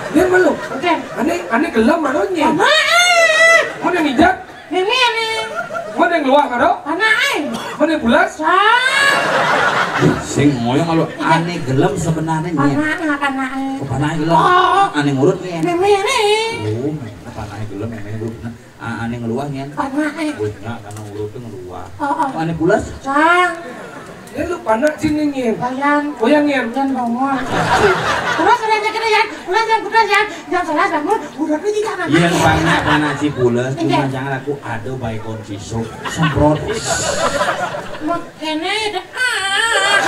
Dia malu. Oke. Ane, ane gelem malunya. Mana? Mana mijat? Mimi ane. Mana yang luah karo? Panake. Mana yang bulas? Sah. Sing ngoyo malu ane gelem sebenarnya, Nyen. Panake, panake. Oh, panake gelem. Oh. Ane ngurut, Nyen. Mimi ane. Oh, panake gelem, Mimi ngurut. Nah, a-, ane ngeluah, Nyen. Panake. Wis, enggak, karena ngurut tuh ngeluah. Oh, oh. Ane bulas? Sah. Ya, lu panak sini, Nyen. Bayang. Goyang, Nyen. Nyen bongol. Terus, udah aja kita, Yan. Udah, Yan, putus, Yan. Jam sebelas bangun, udah pergi, Kak, Mama. Iya, banyak, banyak sih pules. Iya. Cuma jangan aku ada baikon sisuk. Semprot. Makanya ada, ah.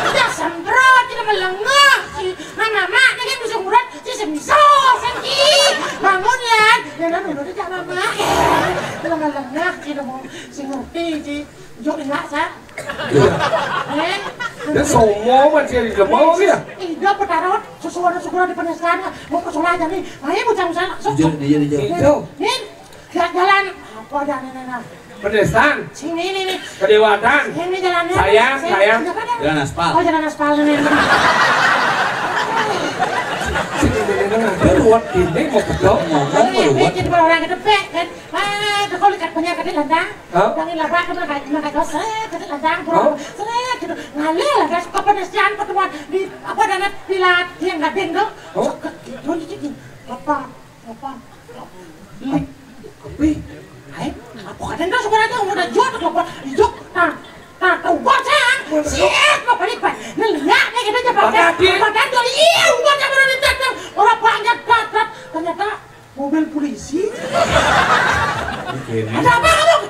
Kita semprot, kita melengah. Si Mama, Mama, ini kan bisa murah, si semiso, seki. Bangun, Yan. Ya, kan, udah, Kak, Mama. Kita melengah, kita mau si ngerti, si. Jok enggak, Sa? Iya. Eh? Dia sombong, Mas, dia mau dia. Iya, petarot, sesuatu syukur di penistaan, mau ke sekolah aja nih. Ayo, bocah-bocah, sok. Dijok, dijok, dijok. Dijok. Nih, jalan, jalan. Apa ada nih, nih, nah? Penistaan. Sini, nih, nih. Kedewatan. Sini jalannya. Sayang, sini, sayang. Jalan apa dah? Jalan aspal. Oh, jalan aspal, nih, nih. Sini, nih, nih, nih. Dia ruwet ini, mau betul. Ngomong, nih, ruwet. Bikin orang ke depan, kan? Ah, kok likat punya kedek lantang? Hah? Tangi labak kena kai, kena kai kau seret, kedek lantang, hah? Seret, gitu. Ngalir lah, guys, ke penistaan pertemuan di, apa, dana pilat, yang gading tu. Hah? Seket, gitu, gitu, gitu. Apa? Apa? Apa? Ih. Hai, apa kadang dah sebenarnya udah jod, apa? Ijuk, nah, nah, tahu baca. Siap, apa lipat? Neliak ni kita cepat. Badan dia. Badan dia, iya, udah, jangan ada datang. Orang banyak datang. Ternyata mobil polisi. Di kene. Ada apa kamu? Di,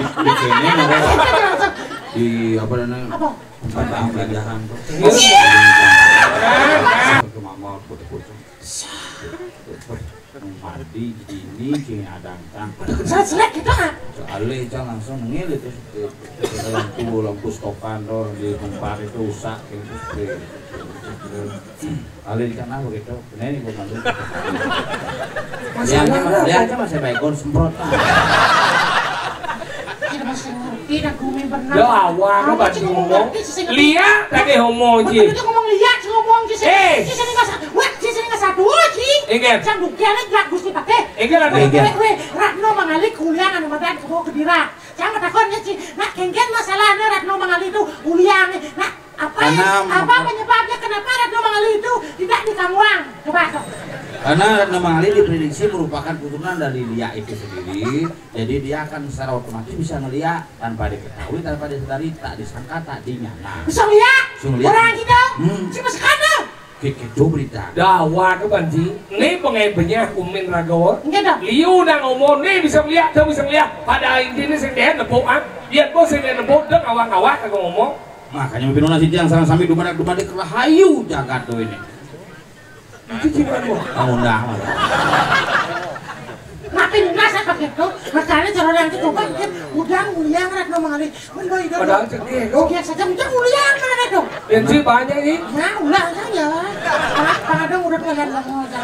di kene, apa? Di, apa namanya? Apa? Tempat penjajahan tuh. Iya. Ke mama, foto-foto. Mandi, gini, gini, ada angkang. Selek-selek gitu, ah. Alih, Cang, langsung ngil itu. Lampu, lampu stopan tuh, di tempat itu rusak, gitu. Alih, Cang, apa gitu? Ini, ini, gua bantu. Dia aja, dia aja masih baik, gua semprot, ah. Tidak gumi benar. Lah, awak apa ngomong? Liak tadi ngomong, Ji. Betul ngomong liak, ngomong, Ji. Eh. Ji, sini nggak sa-, wah, Ji, sini nggak satu, Ji. Ingat. Sang dukian ini gelap Gusti pakai. Ingat, ada. Weh, weh, Ratno Mangali kuliah anu madan ke Kediri. Jangan takon ya, Ji. Nah, kengken masalahnya Ratno Mangali itu kuliah nih. Nah, apa, apa penyebabnya kenapa Ratno Mangali itu tidak di Kangwang? Coba, coba. Karena Ratno Mangali diprediksi merupakan keturunan dari liak itu sendiri. Jadi dia akan secara otomatis bisa ngeliat tanpa diketahui, tanpa disadari, tak disangka, tak dinyana. Bisa ngeliat? Bisa ngeliat. Orang gitu? Hmm. Si masih ada? Kayak gitu berita. Dawa ke banci. Ini pengen banyak kumin ragawa. Enggak dah. Liu nang ngomong nih bisa ngeliat, dia bisa ngeliat. Pada intinya sing dia nepuk ah. Dia pun sing dia nepuk, dia ngawak-ngawak aku ngomong. Makanya pinunas itu yang sareng sami dumadak-dumadik rahayu jagat tuh ini. Itu gimana? Mau undang. Makin nasa pakai tuh, makanya cara nanti coba mikir, udah mulia ngeliat ngomong hari. Mun boy itu. Padahal cekik, kok. Biasa saja, udah mulia mana tuh? Benci banyak nih. Nah, ulah saja. Anak pada udah ngeliat ngomong aja.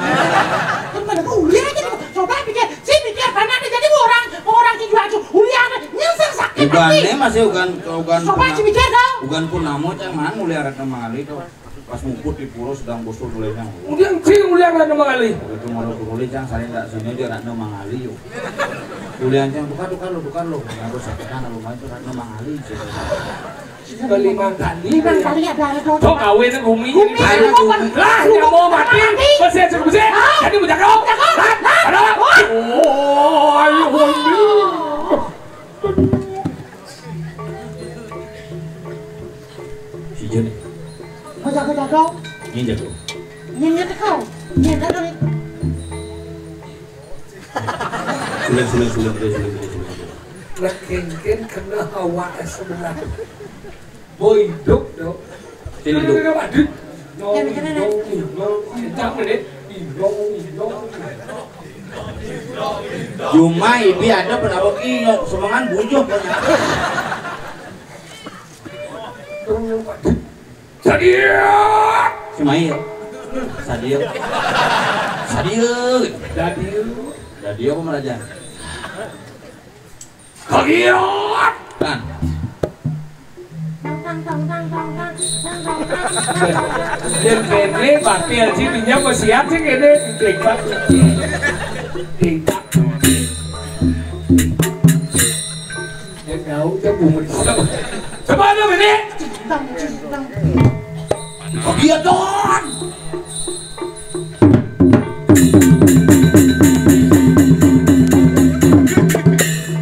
Kan mana tuh mulia aja tuh. Coba pikir, si pikir, mana ada jadi orang, orang si jual tuh. Mulia aja, nyesel sakit hati. Ugan nih masih ugan, ugan. Coba si pikir tuh. Ugan pun namo, cang mana mulia ngeliat ngomong hari tuh. Pas muput di pura sedang bosok mulainya. Kemudian cing ulian Ratno Mangali. Itu mau turun cang, saya ndak sini aja Ratno Mangali yuk. Ulian cang, tukar, tukar lo, tukar lo. Aku sakit tanah lumayan tuh Ratno Mangali. Kalimantan ini. Kalimantan ini ada, ada. Tuh kawin gumi. Gumi, gumi. Lah, nyamuk mati. Bersih, bersih, bersih. Jadi bujang kau. Bujang kau. Lah, ada. Oh, ayo, gumi. Si Jun. Mau jago-jago? Ini jago. Ini jago. Ini jago. Sudah, sudah, sudah, sudah, sudah, sudah, sudah. Lah, kengken kena awak sebelah. Boy, duk, duk. Sini, duk. Kena apa, duk? Nyong, nyong, nyong, nyong. Jangan, deh. Nyong, nyong. Cuma ibi ada penawar kinyok, semangan bujuh banyak. Sadia. Simail. Sadia. Sadia. Dadia. Dadia apa meraja? Kagiat. Kan. Yang kene pakai aja pinjam masih aja kene. Klik, Pak. Klik, Pak. Ya tahu, coba bunyi. Coba lu ini. Kegiatan.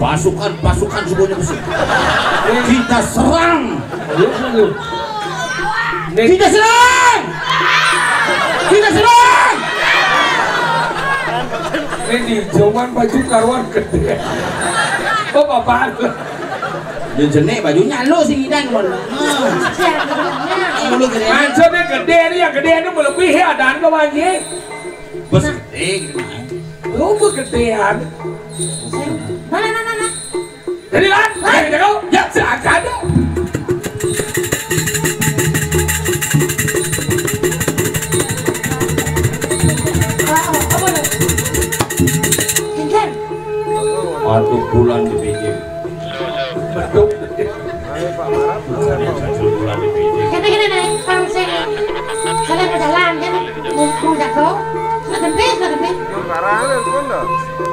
Pasukan, pasukan semuanya besar. Kita serang. Kita serang. Kita serang. Ini cuman baju karuan gede. Oh, bapak. Yo jenek bajunya lo sing ngidan mon. Mulu gede. Maksudnya gede ini, yang gede ini melebihi adaan ke wanji. Bos gede gitu. Lu kegedean. Mana, mana, mana? Jadi kan, ayo jago. Ya, silakan. Pinggir. Waktu bulan dipikir. Betul. Bulan dipikir. Kene, kene, nih, pangsing. Kalian berjalan, kan? Mau, mau jago. Sudah gempis, sudah gempis.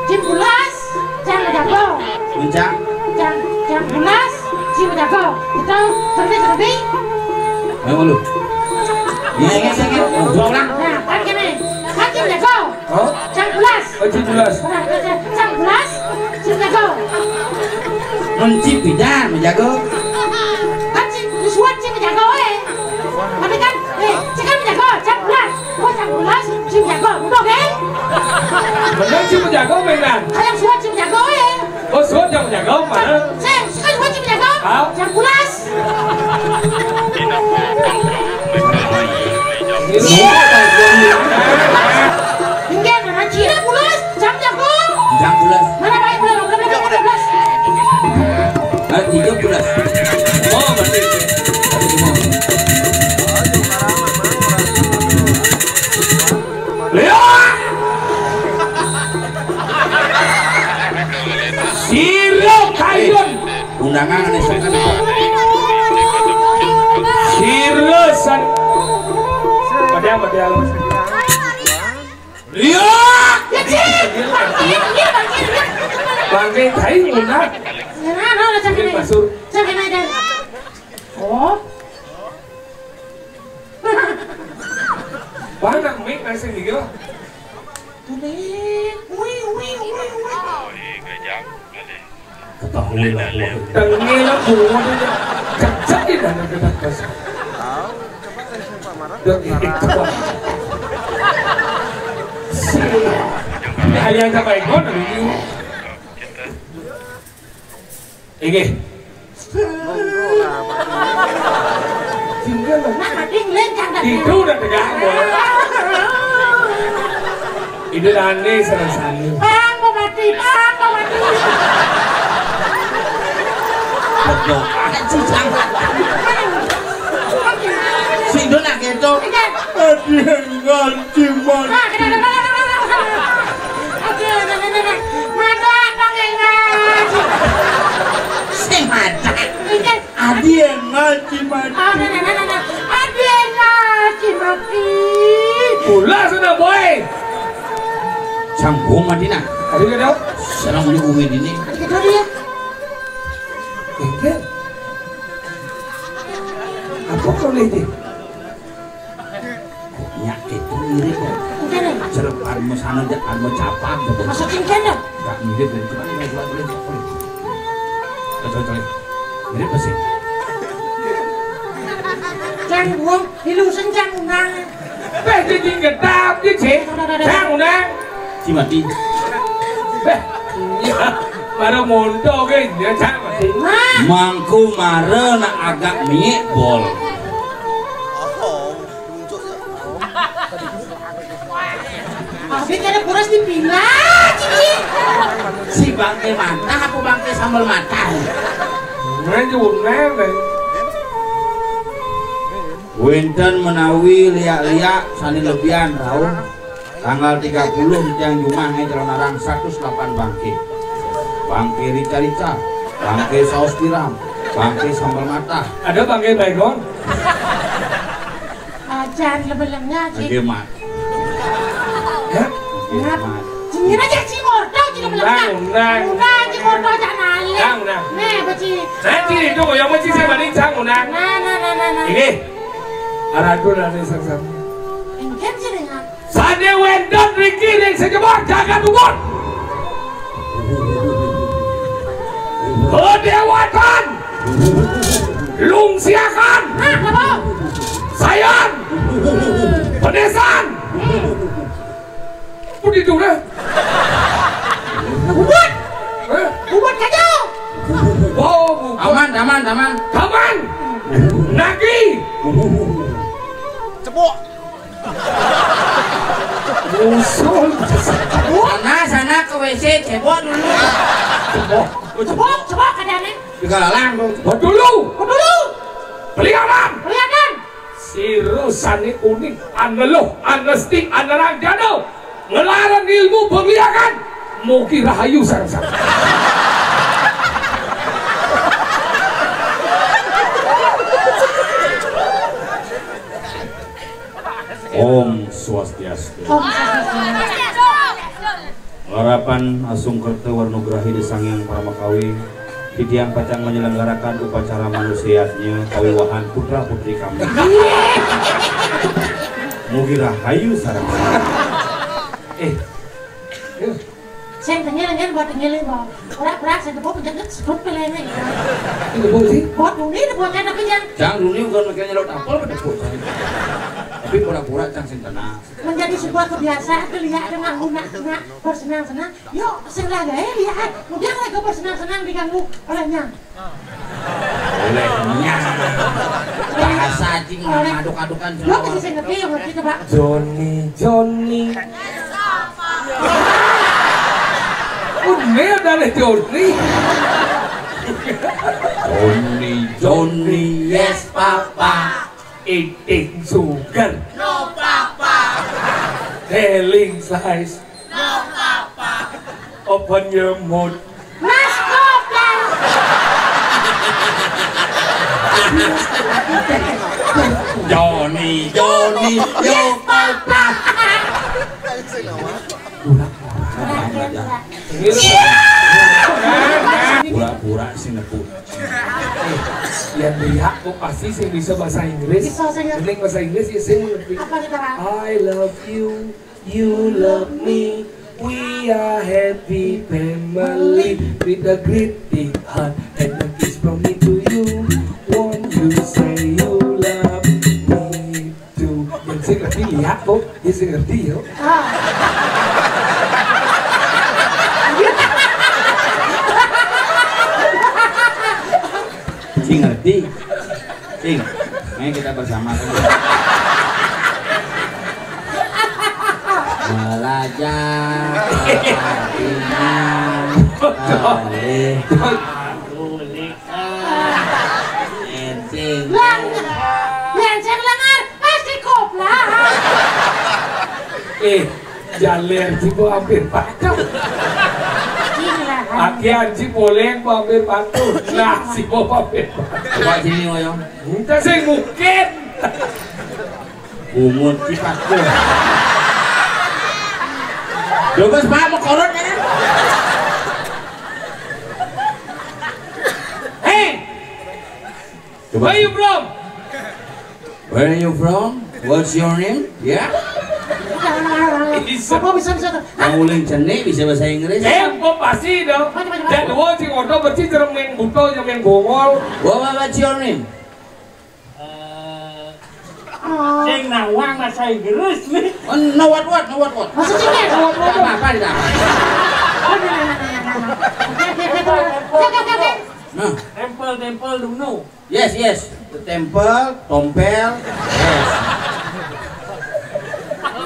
Jam bulas, jam jago. Mencang. Jam, jam bulas, jam jago. Betul, gempis, gempis. Ayo, lu. Iya, iya, iya, iya. Dua orang. Nah, kan kene. Kan jam jago. Oh? Jam bulas. Oh, jam bulas. Nah, jam bulas, jam jago. Mencip pidan, menjago. Kan si, si Suwan si menjago, eh. Tapi kan, eh, si kan menjago, jam bulas. Oh, jam bulas, si menjago. Udah, oke? Bener si menjago, Mendan. Kayak Suwan si menjago, eh. Oh, Suwan yang menjago, mana? Saya, saya Suwan si menjago. Ah? Jam bulas. Iya. Enggak, mana Cina bulas, jam jago. Jam bulas. Mana baik bulas, bulas, bulas, bulas. Ah, tiga bulan. Oh, berarti. Leo! Siro kayun. Una Jangan aneh sing kenal. Seriusan. Padahal, padahal. Iya. Ya, Cing. Bangke, bangke, bangke. Bangke, tai, lunak. Nah, nah, nah, Cing, ini. Basur. Cing, ini aja. Oh. Wah, nak mik nasi dia. Tuh, Ning. Wih, wih, wih, wih. Ketahui lah, wah. Tengil lah, bunga dia. Cek-cek di dalam dekat bos. Tahu, coba saya Pak Marah. Dek, itu, wah. Si. Ini ayah tak baik, kok, ini. Inggih. Tinggal. Nah, mati nglencang tadi. Itu udah tegak, Bos. Itu aneh serasanya. Bang, mau mati, Bang, mau mati. Betul. Sing do nak gitu. Enggak. Aduh, ngaji, Mas. Nah, kena, kena, kena, kena, kena. Aduh, kena, kena, kena. Mata apa, kena? Sing mata. Enggak. Adi ngaji, Mas. Ah, kena, kena, kena. Adi ngaji, mati. Pula sudah, boy. Sambung, Madinah. Adi kena. Serang ni Umi ini. Adi kena dia. Enggak. Apa kau ni? Nya itu mirip kok. Enggak, nih. Serep armo sana jak armo capang gitu. Masa cingken dah? Enggak mirip dan cuma ini buat boleh. Coba, coba. Mirip sih. Cang buang, ilusen cang unang. Beh, jadi gedap di cing. Cang unang. Si mati. Beh, iya. Baru montok ke, ya, cang mati. Mangku mara nak agak miik bol. Abis ada puras di pila, Ciki. Si bangke mantah apa bangke sambal matah? Gue juga neng, neng. Wénten menawi liak-liak sané lebihan rauh, tanggal tiga puluh tiang jumah ngai calonarang seratus delapan bangké. Bangké rica-rica, bangké saus tiram, bangké sambal matah. Ada bangké baygon? Ajan lebelengnya, Cik. Bangké mat. Ya? Bangké mat. Cing, aja Cing Orto, Cing lebelengnya. Undang, undang. Undang, Cing Orto, aja nalih. Undang, undang. Nih, beci. Nanti itu yang mesti saya banding cang undang. Nah, nah, nah, nah, nah. Ini. Aradun anu sangsami. Engken jenengan. Sané wénten riki ring sajebag jagat Ubud. Kadéwatan. Lungsiakan. Nah, apa? Sayan. Penesan. Pundi duré? Ubud. Hah? Ubud kajo. Oh, Ubud. Aman, aman, aman. Aman. Nagi. Cepuk. Usul. Sana, sana ke W C, cebok dulu. Cepuk. Cepuk, cepuk keadaannya. Di galalang tuh. Cepuk dulu. Cepuk dulu. Beli aman. Beli aman. Sira sané uning, aneluh, anesti, anerang jana, nglarang ilmu pangliakan, mugi rahayu sareng sami. Om Swastiastu. Om Swastiastu. Larapan asung kerta warna grahi di Sang Hyang Paramakawi, titiang pacang menyelenggarakan upacara manusiatnya kawiwahan putra putri kami. Mugi rahayu sareng. Eh, sing tengil-tengil buat tengil ini, Bang. Pura-pura saya tepuk, jangan sebut pilihannya, ya. Ini tepuk sih? Buat duni, tepuk kan, tapi jangan. Jangan duni, bukan makanya lo tampol, tepuk. Tapi pura-pura cang sing tenang. Menjadi sebuah kebiasaan tuh, lihat ada nganggu nak nak bersenang-senang. Yuk, sing lah gaé lihat. Mudah lagi bersenang-senang diganggu olehnya. Olehnya. Bahasa cing oleh. Aduk-adukan. Yuk, kasih saya ngerti, yang ngerti coba. Joni, Joni. Udah dari Joni. Joni, Joni, yes papa. Eating sugar. No papa. Telling lies. No papa. Open your mouth. Mas Kopel. Joni, Joni, yo papa. Pura-pura si nepu. Yang dia kok pasti sih bisa bahasa Inggris. Bisa, saya. Mending bahasa Inggris ya, saya ngerti. Apa kita, Pak? I love you, you love me. We are happy family with a great big heart and a kiss from me to you. Won't you say you love me too? Yang saya ngerti lihat kok, dia saya ngerti yo. Cing ngerti. Cing, mari kita bersama. Belajar. Inang. Alih. Encing. Lang, yang saya langar pasti koplah. Eh, jaler si bo hampir patah. Akhir si boleh bo hampir patah. Nah, si bo hampir patah. Coba sini, Ngoyong. Kita sih mungkin. Bungut si patah. Coba, Pak, mau korot ya? Hei! Coba. Where you from? Where are you from? What's your name? Ya? Bisa. Apa bisa, bisa tuh? Mau uling cenik bisa bahasa Inggris? Eh, kok pasti dong. Macam, macam, macam. Dan wo sing ordo bersih jeremeng buto, jeremeng bongol. What, what, what's your name? Eh, sing nawang bahasa Inggris nih. Oh, no, what, what, no, what, what? Bahasa Cina. No, what, what, what? Apa, apa, tidak? Oke, oke, oke, oke. Oke, oke, oke. Nah. Temple, temple, duno. Yes, yes. The temple, tompel. Yes.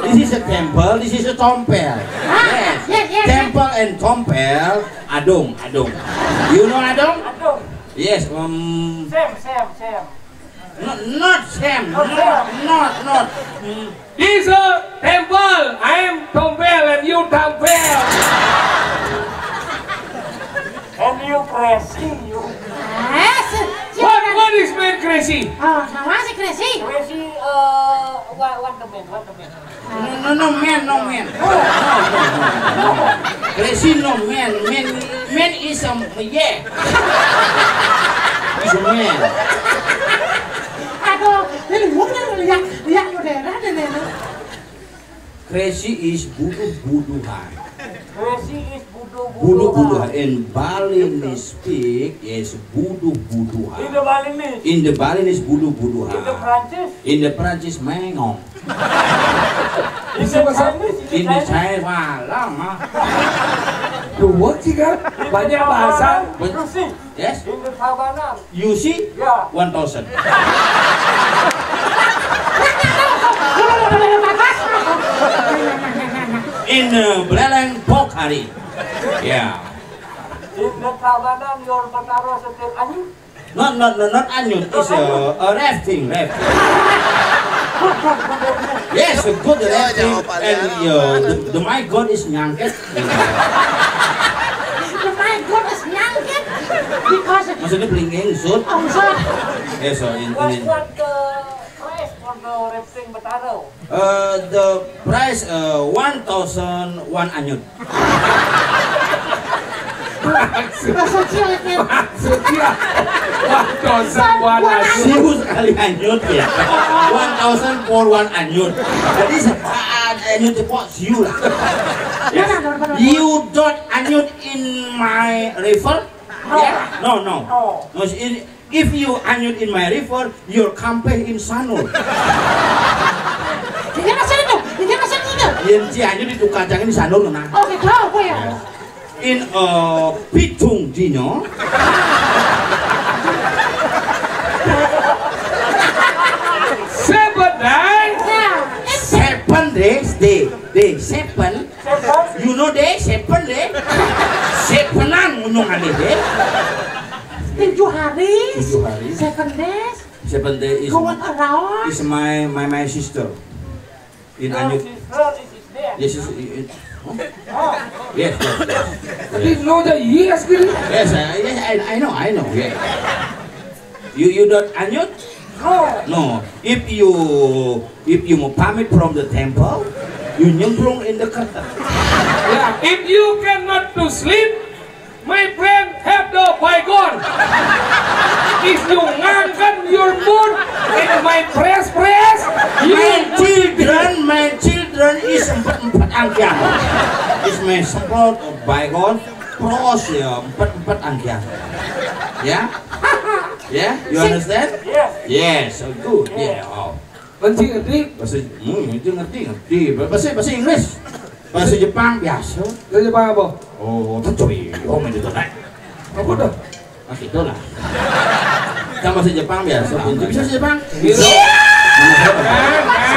This is a temple, this is a tompel. Ah, yes. Yes, yes, yes. Temple and tompel, adung, adung. You know adung? Adung. Yes, um, Sam, Sam, Sam. No, not Sam. Not Sam. Not, not, not. Mm. This a temple. I am Tompel and you Tampel. And you crazy, you. Ah, si, si What, orang what is mean crazy? Oh, nawang si crazy? Crazy, uh, what, what the man, what the man? No, no, no, man, no, man. No, no, no, no, no. Crazy, no, man. Man, man is a, yeah. Is a man. Aduh, ini mungkin lihat, lihat modern ini, no. Crazy is buduh-buduhan. Crazy is buduh-buduhan. Buduh-buduhan. In Balinese speak is buduh-buduhan. In the Balinese. In the Balinese, buduh-buduhan. In the Prancis. In the Prancis, mengong. In the Chinese, in the Chinese. Malam, ah. Tuh, sih kan? Banyak bahasa. Yes? In the Tabanan. You see? Yeah. One thousand. In, uh, Buleleng, Bokhari. Yeah. In the Tabanan, your Betaro setir anyut. Not, not, not, not anyut. It's a, a rafting, rafting. Yes, a good rafting. And, uh, the, the my God is nyangket. The my God is nyangket because maksudnya bling engsut. Oh, sorry. Yes, so in, in, what, what the price for the rafting Betaro? Uh, the price, uh, one thousand one anyut. Maksudnya, maksudnya, one thousand one anyut. Siu sekali anyut ya. One thousand for one anyut. Jadi se-, ah, anyut cepok siu lah. Yes. You don't anyut in my river? Yeah? No, no. No, in, if you anyut in my river, you'll kampe in Sanur. Ini maksudnya tuh, ini maksudnya tuh. Yen ci anyut di tukang jangan di Sanur, nah. Oh, gitu, apa ya? Yes. In a pitung dinyo. Seven days. Yeah. Seven days, day, day, seven. Seven? You know day, seven day? Sevenan ngunung ane day. Tujuh hari. Tujuh hari. Seven days. Seven day is, going around. Is my, my, my sister. In Your Anyut. Sister is, is there. Yes, yes, it, it, huh? Oh. Yes, yes, yes. Yes. Didn't know the years, really? Yes, I, yes, I, I know, I know, yeah. You, you don't Anyut? No, if you if you mau pamit from the temple, you nyemplung in the curtain. Yeah, if you cannot to sleep, my friend, have the bygone. If you ngangkan your mood in my press press, you My children, my children is empat empat angkian. Is my support of bygone. Pros ya, empat empat angkian. Ya? Ya, you understand? Yes. Yes, so good. Yeah. Oh. Ngerti, ngerti? Bahasa, hmm, itu ngerti, ngerti. Bahasa bahasa Inggris. Bahasa Jepang biasa. Bahasa Jepang apa? Oh, tetep iya, oh, main itu, Nek. Apa dah? Nah, gitu lah. Kan bahasa Jepang biasa. Bisa bahasa Jepang? Iya. Bisa.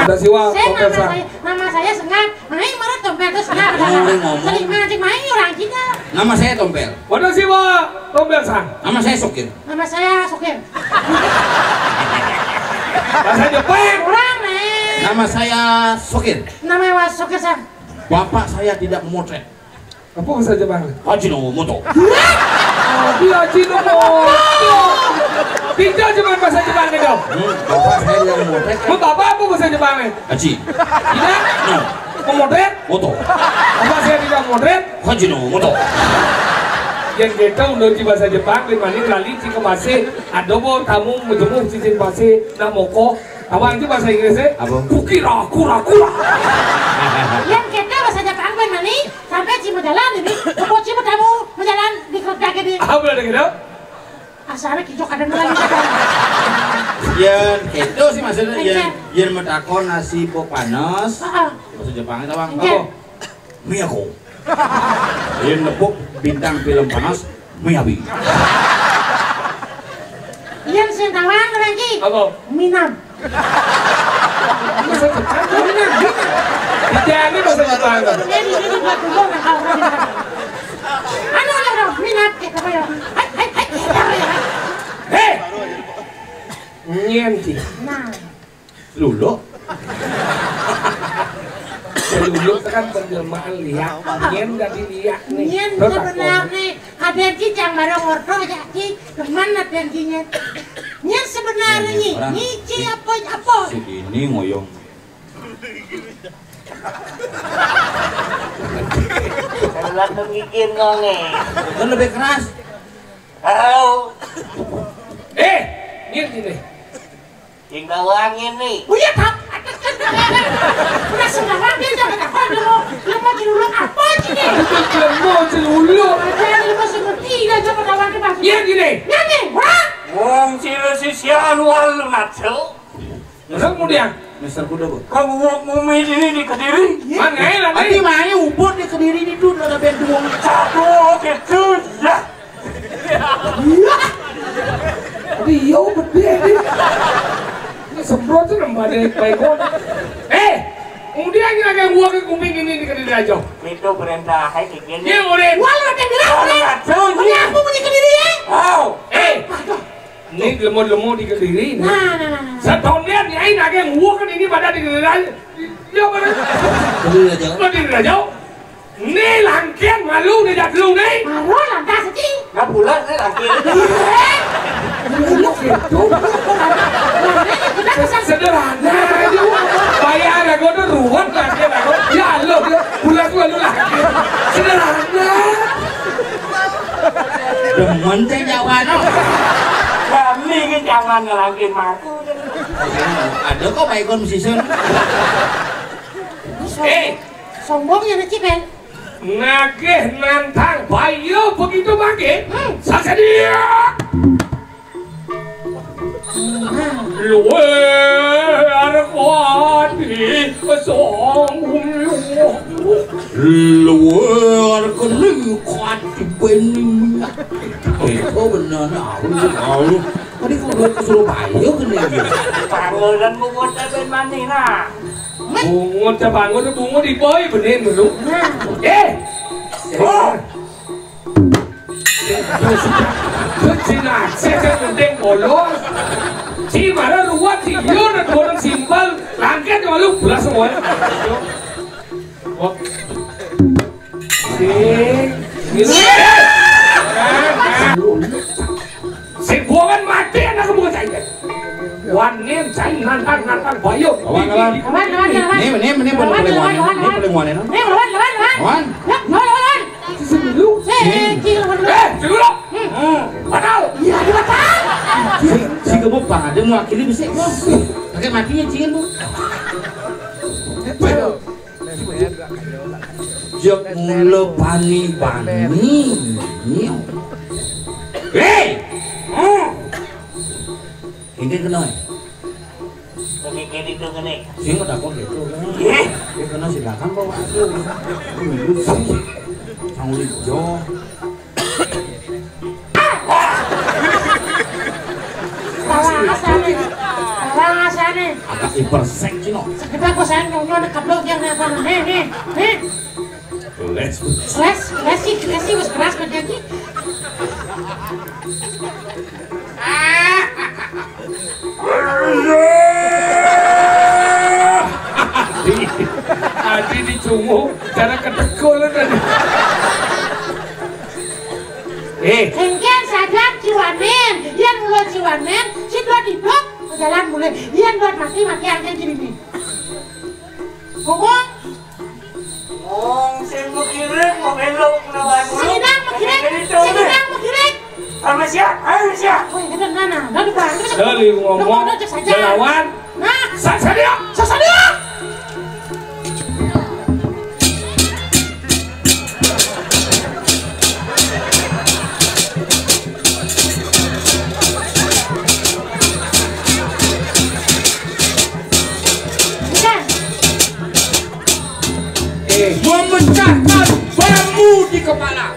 Ada siwa, Saya nama saya nama saya Sengat. Main marah tompel tuh Sengat. Ngomong, ngomong. Sering mancing main orang kita. Nama saya Tompel. Ada siwa, tompel sang. Nama saya Sokir. Nama saya Sokir. Bahasa Jepang. Orang nih. Nama saya Sokir. Nama saya Sokir sang. Bapak saya tidak memotret. Apa bahasa Jepang? Haji no moto. Dia Haji no moto. Pinjam cuma bahasa Jepang nih dong. Hmm, bapak saya yang memotret. Mau bapak apa bahasa Jepang nih? Haji. Tidak? No. Memotret? Moto. Apa saya tidak memotret? Haji no moto. Yang kita udah di bahasa Jepang, di mana lali cik masih ada bo tamu menjemur cincin masih nak moko. Apa itu bahasa Inggrisnya? Apa? Kukira kura kura. Yang kita bahasa Jepang, main mana? Sampai Cimut jalan ini, kebo Cimut kamu menjalan di kereta gini. Ah, boleh gitu? Asalnya kijok ada lagi. Yen gitu sih maksudnya, yen yen metakon nasi pok panas, Heeh. Bahasa Jepang itu bang. Iya. Apa? Miyako. Yen nepuk bintang film panas, Miyabi. Yang sing tawang lagi. Apa? Minam. Bahasa Jepang. Minam, minam. Dijani bahasa Jepang. Ini ini buat dulu nggak tahu. Anu anu anu minam kita kayak. Hai hai hai. Hei. Nyen sih. Nah. Luluk. Luluk kan penjelmaan liak. Nyen dari liak nih. Nyen sebenarnya ada ki yang baru ngorto ya ki. Kemana dan ki nyen? Nyen sebenarnya nih. Orang Nyi ci apa apa? Si ini ngoyong. Kalau ngikir ngone. Kan lebih keras. Oh. Eh, nyen sini. Yang bawangin nih. Oh iya, Pak. Udah sembarang dia jangan apa dulu. Lu mau celuluk apa sih nih? Lu mau celuluk. Aja lu masih ngerti aja perlawan ke Pak. Iya gini. Nyanyi, wah. Wong cilik sisian walu naco. Terus kemudian Mister Kuda, Bu. Kamu wong mumi ini di Kediri? Mana ya, Tapi nanti? Main ubur di Kediri ini tuh ada band duo. Satu, oke, tuh, ya. Iya. Tapi iya gede nih. Ini semprot tuh nambah dari baik banget. Eh, kemudian lagi yang gua ke kuping ini di Kediri aja. Itu perintah, hai, kikir. Iya, udah. Wah, lu ada yang bilang, Wah, udah. Ngaco, Udah ini. Aku punya Kediri ya? Oh. Eh, ini lemo-lemo di Kediri. Nih. Nah, nah, nah, nah. Setahun dia, dia ini lagi yang gua kan ini pada di Kediri aja. Iya, mana? Kediri aja. Lo di Kediri aja. Nih langkian malu nih jadlu nih. Malu lantas sih. Nggak pulas nih langkian. Lu gitu. Sederhana aja. Bayar aku tuh ruwet langkian aku. Ya lo dia pulas malu langkian. Sederhana. Demen teh Jawa no. Kami ke zaman ngelangkin mangku. Ada kok baikon season. Eh, sombong ya Cipel. Nagih nantang bayu begitu mangke. Hmm. Sasadia. Luar kodi song luar keni kodi beni. Itu benar aku tahu. Tadi kalau ke Surabaya kena dia. Pangeran mau kota ben mana nah? Bungut ta bangun bungut di boy benin dulu. Eh. Oh. Cina saya kan penting bolos. Ci mana ruwet ci yo nak orang simpel langkat malu belas semua. Oh. Sing. Sing buangan mati anak bukan saya. Wan Ayo. Lawan, lawan. Lawan, lawan, lawan. Ini, ini, ini paling, lawan, paling lawan, lawan, ini paling lawan, lawan. Ini lawan, lawan, lawan. Lawan. Yuk, lawan, lawan. Sisi dulu. Eh, sisi dulu. Eh, sisi dulu. Hmm. Hmm. Batal. Iya, batal. Si, si gemuk banget, dia mewakili bisa. Pakai matinya, Cing, Bu. Jok mula bani-bani. Hei! Hmm. Ini kena. Oke, kayak gitu, kene. Sing takut gitu. Dia kena silakan bawa aku. Dulu sih. Tanggung jawab. Salah asane. Salah asane. Agak hipersek, Cino. Sekedar aku saya nyonyo nek keblok yang nek kono. Nih, nih, nih. Les. Les, les sih, les sih wis keras badannya. Adi dicungu, cara ketekul tadi. Eh, engken sadar ciwanen, yen lo ciwanen, si dua dibok, jalan mulai, yen buat mati, mati angken diri. Ngomong. Wong sing mengkirik, mau belok, lawan dulu. Sing nang mengkirik, sing nang mengkirik. Sama siap, ayo siap. Woi, kita nana, nana, nana, nana. Sekali ngomong, ngomong aja saja. Lawan. Nah. Sasadio. Sasadio. Bukan. Eh, memecahkan bambu di kepala.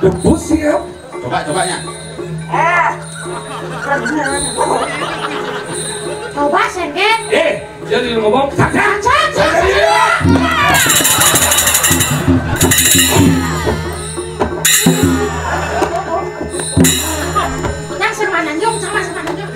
Debus siap. Coba, cobanya. Ah. Coba, Sengken. Eh, jadi lu ngomong, "Saja, saja, saja." Yang semananjung, sama semananjung.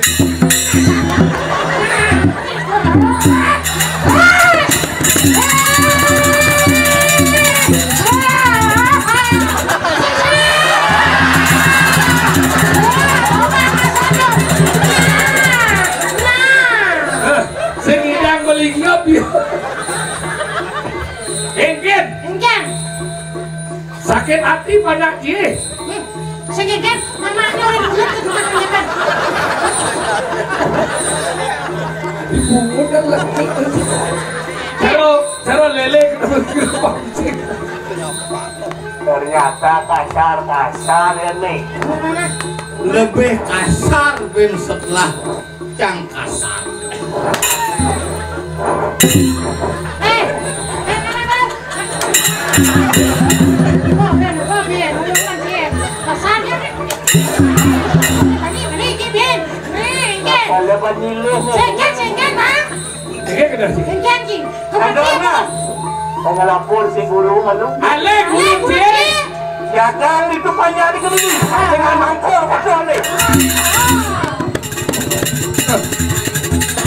Sing idang melingap ya. Engken. Engken. Sakit hati pada kie. Hmm. Sing engken, mamane orang bulat ke rumah penyakit. Dibungut dan lagi. Caro, caro lele ketemu pancing. Ternyata kasar-kasar ya nih. Lebih kasar bin setelah Cang kasar. Eh, eh, eh, eh. Kok ben, kok ben, ngomong kan dia. Kasar dia. Tadi, tadi, dia ben. Nih, dia. Kalau penilis nih. Sengken, sengken, Bang. Sengken kena sih. Sengken, Cing. Ada, Bang. Saya lapor si guru anu. Ale guru, Cing. Siakan itu panjang di guru. Dengan mangkok, betul nih.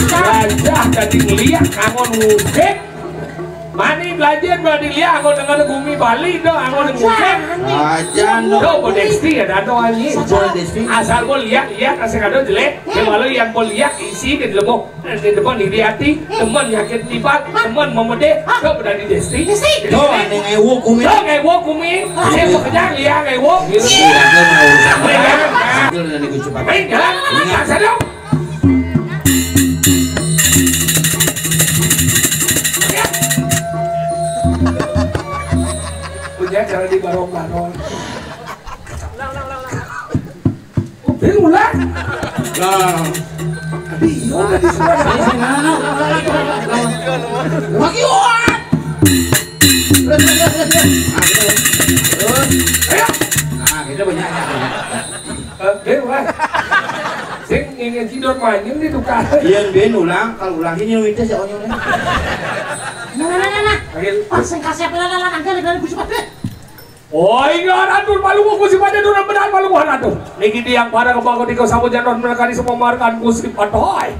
Gajah tadi ngeliat, angon ngubek. Mani belajar, mani lihat, angon dengar gumi Bali, dong, angon ngubek. Ajan, dong. Dong, Bo Desti ya, dong, anjing. Bo Desti. Asal gua lihat, lihat, asal kado jelek. Dia malu yang gua lihat, isi ke dalam. Di depan iri hati, teman yakin tiba, teman memedih, kau berani Desti. Desti. Tuh, ada ngewok kumi. Tuh, ngewok kumi. Saya bekerja, iya, ngewok. Iya, ada mau urusan. Iya. Sambil nanti gue cepat. Baik, jalan. Iya. Kasar dong. Punya cara di barong-barong. Upil ulah. Lah. Tapi iya udah diserang. Sing, sing, anu. Lagi, wah. Ayo. Nah, kita banyak. Eh, ben, wah. Sing ingin tidur manyun di tukang. Iya, ben ulang, kalau ulang ini minta si Onyol nih. Nah, nah, nah, nah. Pas sing kasih apa, lah, lah, lah, angkat, lah, lah, lah, Oh, iya, Ratu, malu aku si pada dulu benar malu aku, Ratu. Niki tiang pada kembang ketika sama jalan mereka di semua markan ku si pada, hai.